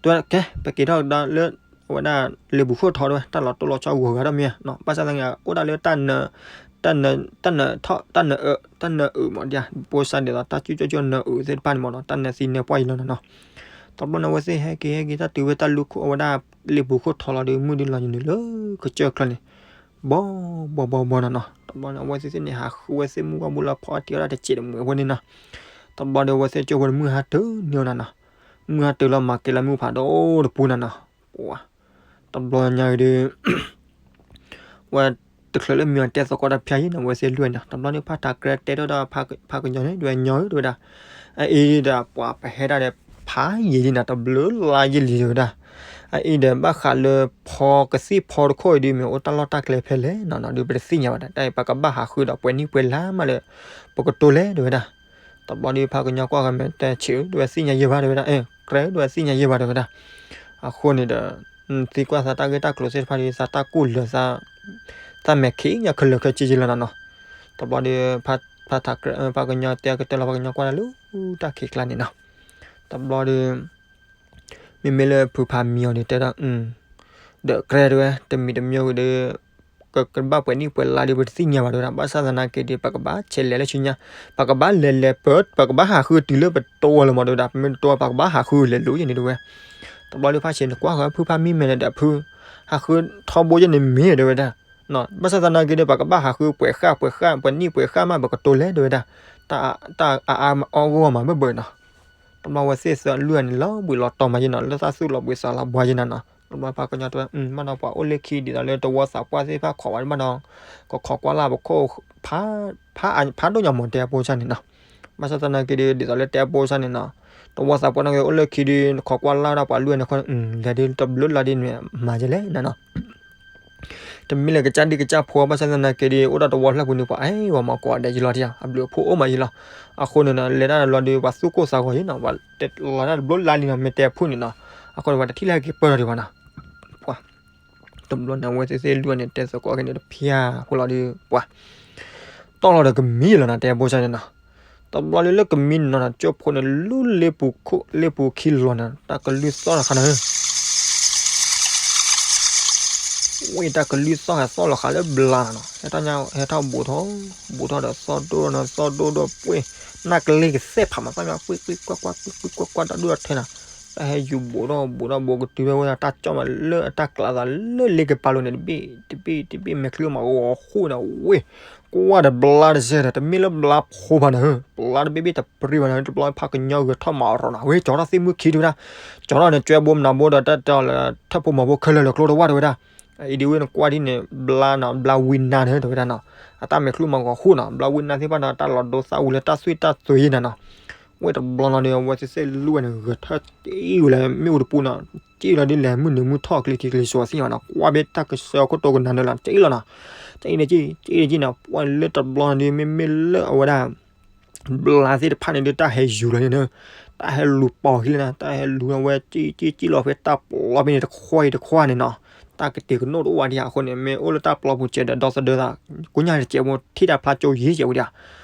တဲဝဲကဲ ပက့ၤထီၣ်ကဒါလၢ အဝဲဒၣ်လ့ပူၤခိၣ်ထီၣ်တဲဝဲ တၢ်လီၤတိၢ်လီၤဆီဂီၤဂၤဒီးမ့ၢ်နီၤ, ဘၣ်ဆၣ်သနာ်က့ အိၣ်ဒၣ်လၢတၢ်နၢ တၢ်နၢ တၢ်နၢအၢ တၢ်နၢအၢမးဒ်ဧါ, ဘိစါဒ်သိးတၢ်စုကၠီကၠီနၢအၢသ့ၣ်တဖၣ်န့ၣ်မးနီၤ, တၢ်နၢသံနၢပှၢ်ယံၤလီၤနၤနီၤ, တဘျီန့ၣ် အဝဲသ့ၣ်ဟဲက့ၤဟဲက့ၤတၢ်တုၤဝဲတၢ်လူၢ်ခိၣ်အဝဲဒၣ်လ့ပူၤခိၣ်ထီၣ်လီၤဒီး မုၢ်ဒုလီၤယံၤန့ၣ်လၢကစၢၢ်ချၢန့ၣ် ဘီဘီဘီဘီနၤနီၤ, တဘျီန့ၣ် အဝဲသ့ၣ်သ့ၣ်န့ၣ် ဟးဃုဝဲသ့ၣ်မုၢ်ဝါဘိလၢဖီအီၣ်တံၢ်အီၣ်ဒၣ်တစဲးတမှဲၤဖိန့ၣ်နီၤ, တဘျီဒီး အဝဲသ့ၣ်ကၠိဖိဒီးမုၢ်ဟါတၢၤန့ၢ်အီၤနၤနီၤ, မုၢ်ဟါတၢၤလီၤမၤက့ၤလၢမုၢ်ဖးဒိၣ်တပူၤနၤနီၤ, ပှၤ တဘျီညါအံၤဒီး ဝဲတချုးလၢမ့ၢ်အီၤတဲသကိးတၢ်ဖၠါယံၤန့ၣ် အဝဲသ့ၣ်လွံၢ်န့ၣ် တဘျီန့ၣ် ဖးထးကြဲတဲထီၣ်ဒီးဖးကညီန့ၣ် ဒ်ဝဲညီဧၢ တဲဝဲဒၣ်, အအံၤဒီးပှၤပဟဲဒၣ်ဒီး ဖးယံာ်လံနၤ တဘျုးလါယံာ်လံတဲဝဲဒၣ်, အအံၤဒီးဘၣ်ဃးလၢဖီကသံၣ်ဖီတခိၣ်အံၤဒ်မ့ၢ်အိၣ်တၢ်လီၢ်တၢ်ကျဲဖဲလဲၣ်နီၤနီၤ ဒ်ပတသ့ၣ်ညါဘၣ်ဒီး တၢ်အံၤပကဘၣ်ဟးဃုဒီးပှဲၤနံၣ်ပှဲၤလါမးလၢ ပကတိၤလဲၣ်တဲဝဲဒၣ်, တဘျီဒီးဖးကညီကွၢ်ဂၤမဲာ်တဲဆံးဧၢ ဒ်ဝဲသ့ၣ်ညါယဲၢ်ဘၣ်တဲဝဲဒၣ်, အဲ ကြဲဒ်ဝဲသ့ၣ်ညါယဲၢ်ဘၣ်တဲဝဲဒၣ်, အဃိန့ၣ်ဒီး သံကွၢ်သးတၢ်ဂ့ၢ်တၢ်ကျိၤသ့ၣ်တဖၣ်ဒီး သးတၢ်ကူၣ်လၢာ်သး သးမဲာ်ခံညါခဲလၢာ်ခဲဆ့က့လီၤနီၤနီၤ. တဘျီဒီး ဖါထးကြဲ ဖါကညီတဲကတၢၢ်လီၤ ဖါကညီကွၢ်တၢ်လၢတၢ်ခံးကျါန့ၣ်နီၤ. တဘျီဒီး မ့မ့ၢ်လၢဖုဖးမံအီၤဒီးတဲဒၣ် ဒီးကြဲတဲဝဲ တမံၤတမံၤဝံၤဒီး ကဘၣ်ပှဲၤနံၣ်ပှဲၤလါဒီး ပတသ့ၣ်ညါဘၣ်တဲဝဲဒၣ်. ဘၣ်ဆၣ်သနာ်က့ဒီး ပကဘၣ်ဆဲးလဲၤလၢဆူညါ, ပကဘၣ်လဲၤလဲၤပ ပကဘၣ်ဟးဃုတုၤလၢပတီဝဲလၢမးတဲဝဲဒၣ်. ပမ့ၢ်တတီ ပကဘၣ်ဟးဃုလဲၤလိၤယဲန့ၣ်တဲဝဲ. တဘျီဒီးဖါဆဲးန့ၣ်ကွၢ်ဃီ ဖုဖးမံမဲာ်န့ၣ်ဒီး ဖု ဟးဃုထီဘိယဲန့ၣ်မ့ၢ်တဲဝဲဒၣ်. ဘၣ်ဆၣ်သနာ်က့ဒီး ပကဘၣ်ဟးဃုပှဲၤဃၣ်ပှဲၤဃၣ် ပှဲၤနံၣ်ပှဲၤဃၣ်မး ပကတိၤလဲၤတဲဝဲဒၣ်. တၢ်အအါအီဂီၢ်မးဘၢၣ်ဘၢၣ်နီၤ. တဘျီဝဲသ့ၣ်သၢလွံၢ်န့ၣ် လီၤဘှံးလီၤတီၤမးယဲနီၤ, လၢတၢ်သူၣ်လီၤဘှံးသးလီၤဘှါယဲနီၤနီၤ. တဘျီဖါကညီတဲဝဲ မ့ၢ်နီၤ ပှၤအိၣ်လၢခံဒ်သိးလၢတဝီသးပှၢ်သ့ၣ်တဖၣ်ခိးဝဲဒၣ်မ့ၢ်နီၤ, ကခိးကွၢ်လၢ်ပခိၣ် ဖးဒိၣ်ညါမးတဲအပိစၢ်န့ၣ်နီၤ. ဘၣ်ဆၣ်သနာ်က့ဒီး ဒ်သိးလၢတဲအပိစၢ်န့ၣ်နီၤ, တဝီသးပှၢ်န့ၣ်က့အိၣ်လၢခံဒီး နခိးကွၢ်လၢ်ဝဲဒၣ်ပှၤလွံၢ်န့ၣ်ဃီ, လဲၤဒီးတဘျုးလါဒီးန့ၣ် မၤယဲလဲၣ်နီၤနီၤ. တမ့ၢ်လၢကစၢ်ဒံကစၢ်ဖိ ဘၣ်ဆၣ်သနာ်က့ဒီး အိၣ်ဒၣ်တဝီဖျၢၣ်ပူၤန့ၣ် ပှၤအဲၣ်ဝဲမၤကိးဂၤဒဲးယံလီၤထံၣ်ဧါ, အဘျုးအဖှိၣ်အိၣ်မးယံလီၤ. အဃိန့ၣ်နီၤ လဲၤတၢ်လီၤဒီး ပှၤသူၣ်ကိၢ်သးဂီၤယံနီၤ, ပှၤတဲလီၤတၢ်တဘျုးလါလံနီၤ, မ့ၢ်တဲအဖုၣ်န့ၣ်နီၤ, အဃိန့ၣ် ပှၤတထံၣ်လၢဟဲက့ၤပၢၢ်ထီၣ်ဒံးဘၣ်နီၤ. ပှၤ တဘျီန့ၣ် အဝဲသ့ၣ်သ့ၣ်လွံၢ်န့ၣ် တဲသကိးက့ၤန့ၣ်တဖျၢၣ်ဖိလီၤဒီး ပှၤ တီၢ်လီၤဒီးကမံလီၤနီၤ, တဲအပိစၢ်န့ၣ်နီၤ. တဘျီလၢလၢကမံနီၤနီၤ ကၠိဖိန့ၣ် လူလ့ပူၤခိၣ်လ့ပူၤခံလီၤနီၤ, တၢ်ကလုၢ်သီၣ်တခါန့ၣ် ဝဲတၢ်ကလုၢ်သီၣ်ဟဲသီၣ်လီၤဃာ်လၢဘျါနီၤနီၤ, ဟဲထီၣ်ညါ ဟဲထီၣ်ဘူးထီၣ် ဘူးထီၣ်ဒီးသီၣ်ဒိၣ်နီၤ, သီၣ်ဒိၣ်ဒီးပှ့ၢ် နၢ်ကလ့ၢ်ကသဲၣ်ဖးမး သီၣ်မး ပှ့ၢ်ပှ့ၢ်ကွၢ်ကွၢ် ပှ့ၢ်ပှ့ၢ်ကွၢ်ကွၢ် တၢ်ဒိၣ်တၢ်ထဲနီၤ. တၢ်ဟဲယူၤဘူးထီၣ်ဘူးထီၣ်ဘူးကတုၤဖဲဝဲဒၣ်တၢ်ကၠီၣ်မးလၢအတၢ်ကျးသးလၢလ့ကပၤလိၤန့ၣ် တဘ့ၣ်တဘ့ၣ်တဘ့ၣ် မဲာ်ချံမးဂီၤဃိၣ်န့ၣ် ဝ့ၢ် ကွၢ်ဒီးဘျါတစဲးဒီး တမ့ၢ်လၢဘျါဖိဘၣ်န့ၣ် ဘျါတဘ့ၣ်ဘ့ၣ်တပြံဘၣ်န့ၣ် တဘျီဖးကညီဂဲၤထီၣ်မၤရီၤနီၤ, ဝဲကၠီထီၣ်သ့ၣ်မုၢ်ခံတုၤဝဲဒၣ်, ကၠီထီၣ်န့ၣ် ကၠွဲဘိမနၤဘိဒီး တၢ်တဲအီၤလၢထၢၣ်ဖိမၤဖိခဲလၢာ်လၢကျိတဝၢ်တဲဝဲဒၣ်. အံၤဒ်ဝဲနကွၢ်ဒ်န့ၣ် ဘျါနီၤ ဘျါဝံနါန့ၣ်တဲဝဲဒၣ်နီၤ, အတၢ်မဲာ်ချံမးဂီၤဃိၣ်နီၤ, ဘျါဝံနါသ့ၣ်တဖၣ်န့ၣ် တၢ်လီၤဒိသၣ်ဝံၤလၢတၢ်သွံၣ်တၢ်သွဲယဲနီၤနီၤ. ဝဲတဘျီနီၤဒီး အဝဲသ့ၣ်သ့ၣ်လွံၢ်န့ၣ် ဂဲၤထၢၣ်တ့ၢ်ဝဲလၢမ့ၣ်အူတပူၤနီၤ, က့ၣ်လီၤဒ်လဲၣ် မုၢ်နုာ်မုၢ်ထီၣ် ကျံၤထံကျံၤစိးသ့ၣ်ညါဘၣ်နီၤ, ကွၢ်ဘ့ၣ်တၢ်ကစၢၢ်ခိၣ်တိကနၤန့ၣ်လီၤ က့ၣ်လီၤနီၤ, က့ၣ်က့ၣ်နီၤ, ပှၤလၢတဘျီန့ၣ်ဒီး မ့မ့ၢ်လၢအဝဲဒၣ် ဘျါသ့ၣ်တဖၣ်န့ၣ်ဒီး တၢ်ဟဲယူၤလီၤန့ၣ်, တၢ်ဟဲလူၤပိာ်ခံလၢနၤ, တၢ်ဟဲလူၤဝဲက့ၣ်က့ၣ်က့ၣ်လီၤဖဲတၢ်ပျီဖဲန့ၣ် တခွါအံၤတခွါန့ၣ်နီၤ, တၢ်ကတဲာ်ကနိးတအိၣ်ဝဲဒံးဧါ. အဃိန့ၣ် မ့ၢ်အိၣ်လၢတၢ်ပျီပူၤစဲးဒီး ဒီသဒၢသး ကိညၢ်တစဲးဖိ ထံၣ်တၢ်ဖျါကၠိယံၤစဲးဝဲဒံးဧါ.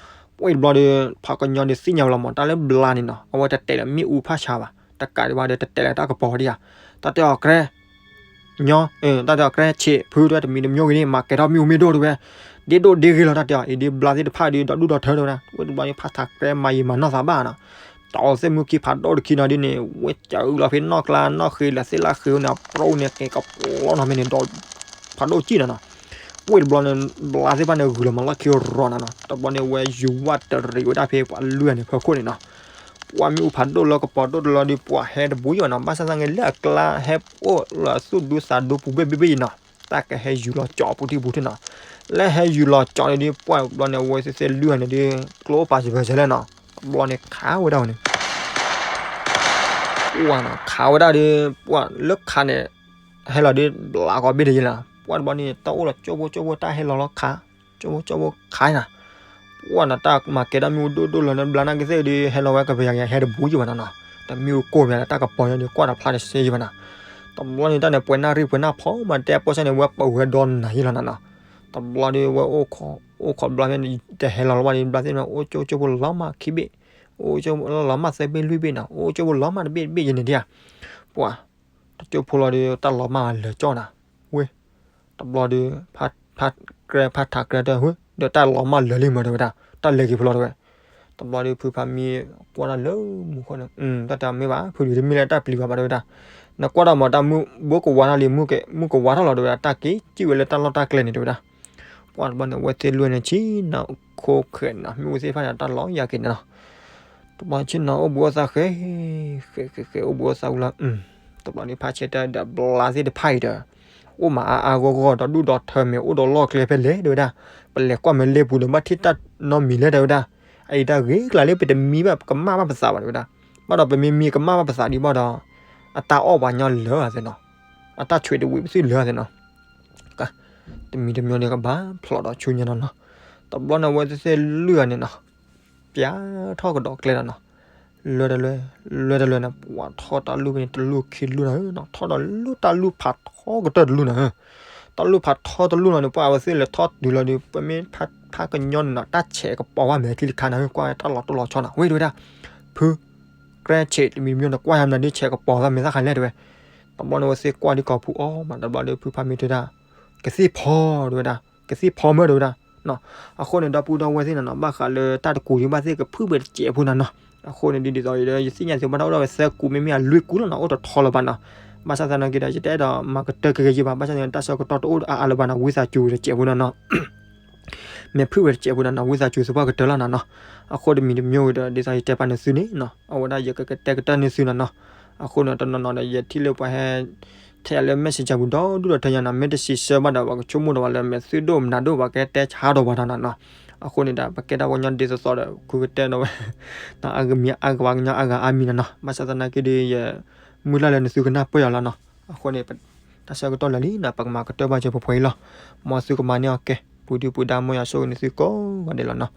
ပှၤတဘျီဒီး ဖးကညီဒီးသ့ၣ်ညါဝဲလီၤမး တၢ်လၢဘျါန့ၣ်နီၤ အဝဲတတဲာ်လၢမ့ၣ်အူဖးဆါဘၣ်, တကးဒံးဘၣ်ဒီး တတဲာ်လၢတၢ်ကပီၤဝဲဒံးဧါ. တၢ်တဲအီၤကြဲ ညီ, တၢ်တဲအီၤကြဲဆံးဖုတဲဝဲ တမံၤတမံၤဂ့ၤန့ၣ် မၤကဲထီၣ်မ့ၣ်အူမ့ၢ်ဒိၣ်တဲဝဲ, ဒ့ဒိၣ်ဒ့ဂ့ၤလီၤ တၢ်တဲအီၤ, အံၤဒ်ဘျါသ့ၣ်တဖၣ်ဒီး ဒီဒူၣ်ဒီထၢတဲဝဲဒၣ်. ဝဲတဘျီန့ၣ် ဖးထးကြဲမၤယံာ်မၤနီၢ်သးဘၣ်နီၤ, တီၢ်သ့ၣ်မုၢ်ခံဖးဒိၣ်တခံနီၤဒ်န့ၣ် ဝဲစၢၤလီၤဖဲနီၢ်ကျါနီၢ်ဃ့လၢသ့ၣ်လၢဃ့န့ၣ် အပြိန့ၣ် ကဲကပျီနီၤမ့ၢ်န့ၣ်ဒီး ဖးဒိၣ်ကံၣ်နီၤနီၤ. ဝဲတဘျီန့ၣ် ဘျါသ့ၣ်တဖၣ်န့ၣ် ဂုာ်လီၤမၤလီၢ်ခံရီၤနီၤနီၤ, တဘျီန့ၣ် ဝဲယူၤဝၣ်တရံးဝဲဒၣ်ဖဲပှၤလွံၢ်န့ၣ်ဖီခိၣ်န့ၣ်နီၤ. ပှၤမ့ၣ်အူဖးဒိၣ်လီၤကပီၤဒိၣ်တလီၤဒီး ပှၤဟဲတဘူးယံၤဘၣ်နီၤ, ဘၣ်ဆၣ်သနာ်က့လၢအကျါဟဲအိၣ်လၢသူၣ်ဒူသးဒူပူၤဘ့ၣ်ဘ့ၣ်ဘ့ၣ်ယံၤနီၤ, တၢ်ကဟဲယူၤလီၤကၠီပူၤထံၣ်ပူၤထံၣ်နီၤ. လၢဟဲယူၤလီၤကၠီန့ၣ်ဒီး ပှၤတဘျီန့ၣ် အဝဲသ့ၣ်သ့ၣ်လွံၢ်န့ၣ်ဒီး ကျိအိၣ်ပာ်စၢၤပၢၢ်စၢၤလဲၣ်နီၤ, တဘျီန့ၣ်ခးဝဲဒၣ်ဝဲန့ၣ် ပှၤနီၤ ခးဝဲဒၣ်ဒီး ပှၤလၢခးန့ၣ် ဟဲလီၤဒီး ဘျါကီးဘ့ၣ်တယံၤလီၤ. ပှၤတဘျီန့ၣ် တၢ်အိၣ်လီၤကၠိဖိကၠိဖိ တၢ်ဟဲလီၤလီၤခး ကၠိဖိကၠိဖိခးနီၤ. ပှၤနီၤ တၢ်မၤကဲထီၣ်မ့ၣ်အူဒိၣ်ဒိၣ်လီၤန့ၣ် ဘျါနာ်က့သ့ၣ်ဒီး ဟဲလီၤဝဲကပယၤကယၤ ဟဲတဘူးယံၤဘၣ်နီၤနီၤ. တမ့ၣ်အူကိၢ်မ့ၢ်လၢတၢ်ကပီၤညါဒီး ကွၢ်တဖျါတစဲးယံၤဘၣ်နီၤ. တဘျီန့ၣ် တၢ်န့ၣ် ပှဲၤနၣ်ရံၣ်ပှဲၤနၣ်ဖီမး တဲအပိၢ်စၢ်န့ၣ် ဝဲပဝဲဒီနၤယံၤလီၤနီၤနီၤ. တဘျီဒီး ဝဲအိၣ်ခိး အိၣ်ခိးဘျါဖဲန့ၣ် တဟဲလီၤလီၤဘၣ်ဒီး ဘျါသ့ၣ်န့ၣ် အိၣ်ကၠိကၠိဖိလီၤမၢ်ခံဘ့ၣ်, အိၣ်ကၠိလီၤမၢ်သၢဘ့ၣ်လွံၢ်ဘ့ၣ်နီၤ, အိၣ်ကၠိဖိလီၤမၢ်တဘ့ၣ်တဘ့ၣ်ယံၤန့ၣ်ဒံးဧါ. ပှၤ တကၠိဖိလီၤဒီး တၢ်လီၤမၢ်လၢာ်ကၠီနီၤ. ဝဲ တဘျီဒီး ဖးကြဲ ဖးထးကြဲတဲ ဒီးတၢ်လီၤမၢ်လၢာ်လံမးတဲဝဲဒၣ်, တၢ်လဲၤက့ၤဖိလီၤတဲဝဲ. တဘျီဒီး ဖုဖးမံကွၢ်တၢ်လၢမူခိၣ်န့ၣ်, တၢ်တဲမ့ၢ်ဘၣ် ဖုဒုးတမ့ၢ်လၢတၢ်ပျံၤဘၣ်ဘၣ်တဲဝဲဒၣ်. နကွၢ်တၢ်မး တၢ်မုၢ်ဘိကဝါထီၣ်လံ မုၢ်ကဝါထီၣ်လီၤတဲဝဲဒၣ်, တၢ်က့ၤစံၣ်ဝဲလၢတၢ်လီၢ်တၢ်ကျဲန့ၣ်တဲဝဲဒၣ်. ပှၤတဘျီန့ၣ် အဝဲသ့ၣ်လွံၢ်န့ၣ် ဆ့ၣ်နီၤခိၣ်ဃဲးနီၤ မ့ၣ်အူသ့ၣ်တဖၣ်န့ၣ် တၢ်လီၤယၤက့ၤန့ၣ်နီၤ. တဘျီဆ့ၣ်နီၤအိၣ်ဘူးအိၣ်သးဃဲ ဃဲ ဃဲ ဃဲ အိၣ်ဘူးအိၣ်သးဝံၤလီၤ. တဘျီန့ၣ် ဖးဆဲးတဲဒီးဘျါသ့ၣ်တဖၣ်အံၤဒီး အိၣ်မးအါအါဂီၢ်ဂီၢ် ဒီးဒူၣ်ဒီးထၢမ့ၢ်အိၣ်ဒီးလီၢ်ကျဲဖဲလဲၣ်တဲဝဲဒၣ်. ပလဲၤကွၢ်မ့ၢ်လ့ပူၤဒီး ဘၣ်ထံၣ်တၢ်နီတမံၤလဲၣ်တဲဝဲဒၣ်. အအံၤတၢ်ဂ့ၤကျါလၢပတမံဘၣ် ပကမၣ်ဘၣ်ပသးဘၣ်တဲဝဲဒၣ်. ဘၣ်ဒီးပမ့ၢ်မံကမၣ်ဘၣ်ပသးဒံးဘၣ်ဒီး အတၢ်အီၣ်ပှၤညီလၢာ်သ့နီၤ, အတၢ်ဆွံးတဝံးပသံၣ်လၢာ်သ့နီၤ. တမံၤတမံၤန့ၣ်ကဘၣ်ဖျိးဒီးဆူညါနီၤနီၤ. တဘျီန့ၣ် အဝဲသ့ၣ်သ့ၣ်လွံၢ်ဂၤန့ၣ်နီၤ ပျးထီၣ်ကဒီးကျဲလီၤနီၤ. လွဲတလွဲ, လွဲတလွဲန့ၣ် ပှၤထီၣ်တၢ်လူၢ်ဖဲန့ၣ် တလူၢ်ခံလူၢ်နၤဧၢနီၤ, ထီၣ်ဒီးလူၢ်တၢ်လူၢ်ဖးထီကတၢၢ်တလူၢ်နၤဧၢ. တၢ်လူၢ်ဖးထီတလူၢ်လီၤန့ၣ် ပှၤအဝဲသ့ၣ်လဲၤထီၣ်တုၤလီၤဒီး ပမ့ၢ်ဖးကညီန့ၣ်နီၤ တၢ်ဆဲးကပီၤဘၣ်မဲာ်ချံတခါနၤဧၢ, ကွၢ်တၢ်လီၤတိၢ်လီၤဆီနၤ ဝဲတဲဝဲဒၣ်, ဖု ကြဲဆဲးတမံၤမံၤန့ၣ် ကွၢ်ယၤမနုၤဒ်ဆဲးကပီၤသးမဲာ်သၣ်ခါလဲၣ်တဲဝဲ. တဘျီန့ၣ်ဝဲသ့ၣ်ကွၢ်ဒ်ကီၢ်ပူၤအီၤမး တဘျီဒီးဖုဖးမံတဲဝဲဒၣ်, ကသ့ၣ်ဖီတဲဝဲဒၣ်, ကသ့ၣ်ဖီမၢတဲဝဲဒၣ်. အဃိန့ၣ် ဒီပုၢ်ဒီဝဲၢ်သ့ၣ်နၤနီၤ ဘၣ်ဃးလၢတၢ်တကူးဒ်ဘၣ်သ့ၣ်ကဖုၣ်ဝဲတစဲးဖိနၤနီၤ. အဃိန့ၣ်ဒ်သိးအံၤဒီး ယသ့ၣ်ညါသုဘၣ်တၢ်အိၣ်ဒီးဝဲသၢကူး မ့မ့ၢ်အလွံၢ်ကူးလီၤနီၤ အိၣ်တထီလၢၤဘၣ်နီၤ. ဘၣ်ဆၣ်သနာ်က့ဒီး ယတအဲၣ်ဒိးမၤကတၢၢ်က့ၤကယံာ်ဘၣ်, ဘၣ်ဆၣ်သနာ်က့ တၢ်ဆၢကတီၢ်တအိၣ်အါအါလၢၤဘၣ်နီၤ ဝံသးစူၤတစဲးဖိနၤနီၤ. မ့ၢ်ဖုၣ်ဝဲတစဲးဖိနၤနီၤ ဝံသးစူၤသပှၢ်ကတၢၢ်လီၤနၤနီၤ. အဃိတမံၤတမံၤဝဲဒီး ဒ်သိးယတဲပာ်န့ၢ်သုန့ၣ်နီၤ အဝဲဒၣ်ယကကတဲကတၢၢ်န့ၢ်သုနၤနီၤ. အဃိန့ၣ် တနီၤနီၤဒီး ယထံၣ်လၢပှၤဟဲ ထဲလၢ messenger ပူၤဒီဒူၣ်ဒီထၢညါနီၤ မ့ၢ်တစံးဆၢဘၣ်ဒီး ပှၤကဆိကမိၣ်ဒီးပှၤလၢမဲာ်သုဒိၣ်မနုၤဒိၣ် ပှၤကတဲဆါဒီးပှၤတၢ်နီၤနီၤ. အဃိန့ၣ်ဒီး ပကဲတၢ်ပှၤကညီဒ်သိးသိးဒီး ခူကတဲဒီးဝဲ အါဂၤမံၤအါဂၤပှၤကညီအါဂၤအါမံၤနၤနီၤ. ဘၣ်ဆၣ်သနာ်က့ဒီး ယမုၢ်လၢ်လၢနသုကနၢ်ပၢၢ်ယၤလီၤနီၤ. အဃိန့ၣ် တၢ်ဆၢကတီၢ်လၢာ်လံနီၤ ပကမၤကတၢၢ်ဘၣ်စၢၤပှဲၤပှဲၤအံၤလီၤ. မ်သုကမၤန့ၢ်အီၤကဲ ပူၤဒုပူၤဒါ မ်ယွၤဆိၣ်ဂ့ၤန့ၢ်သုကိးဂၤဒဲးလီၤနီၤ.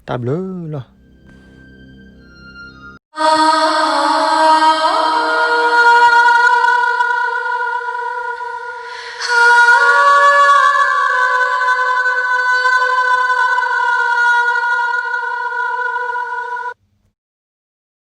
တၢ်ဘျုးလီၤ.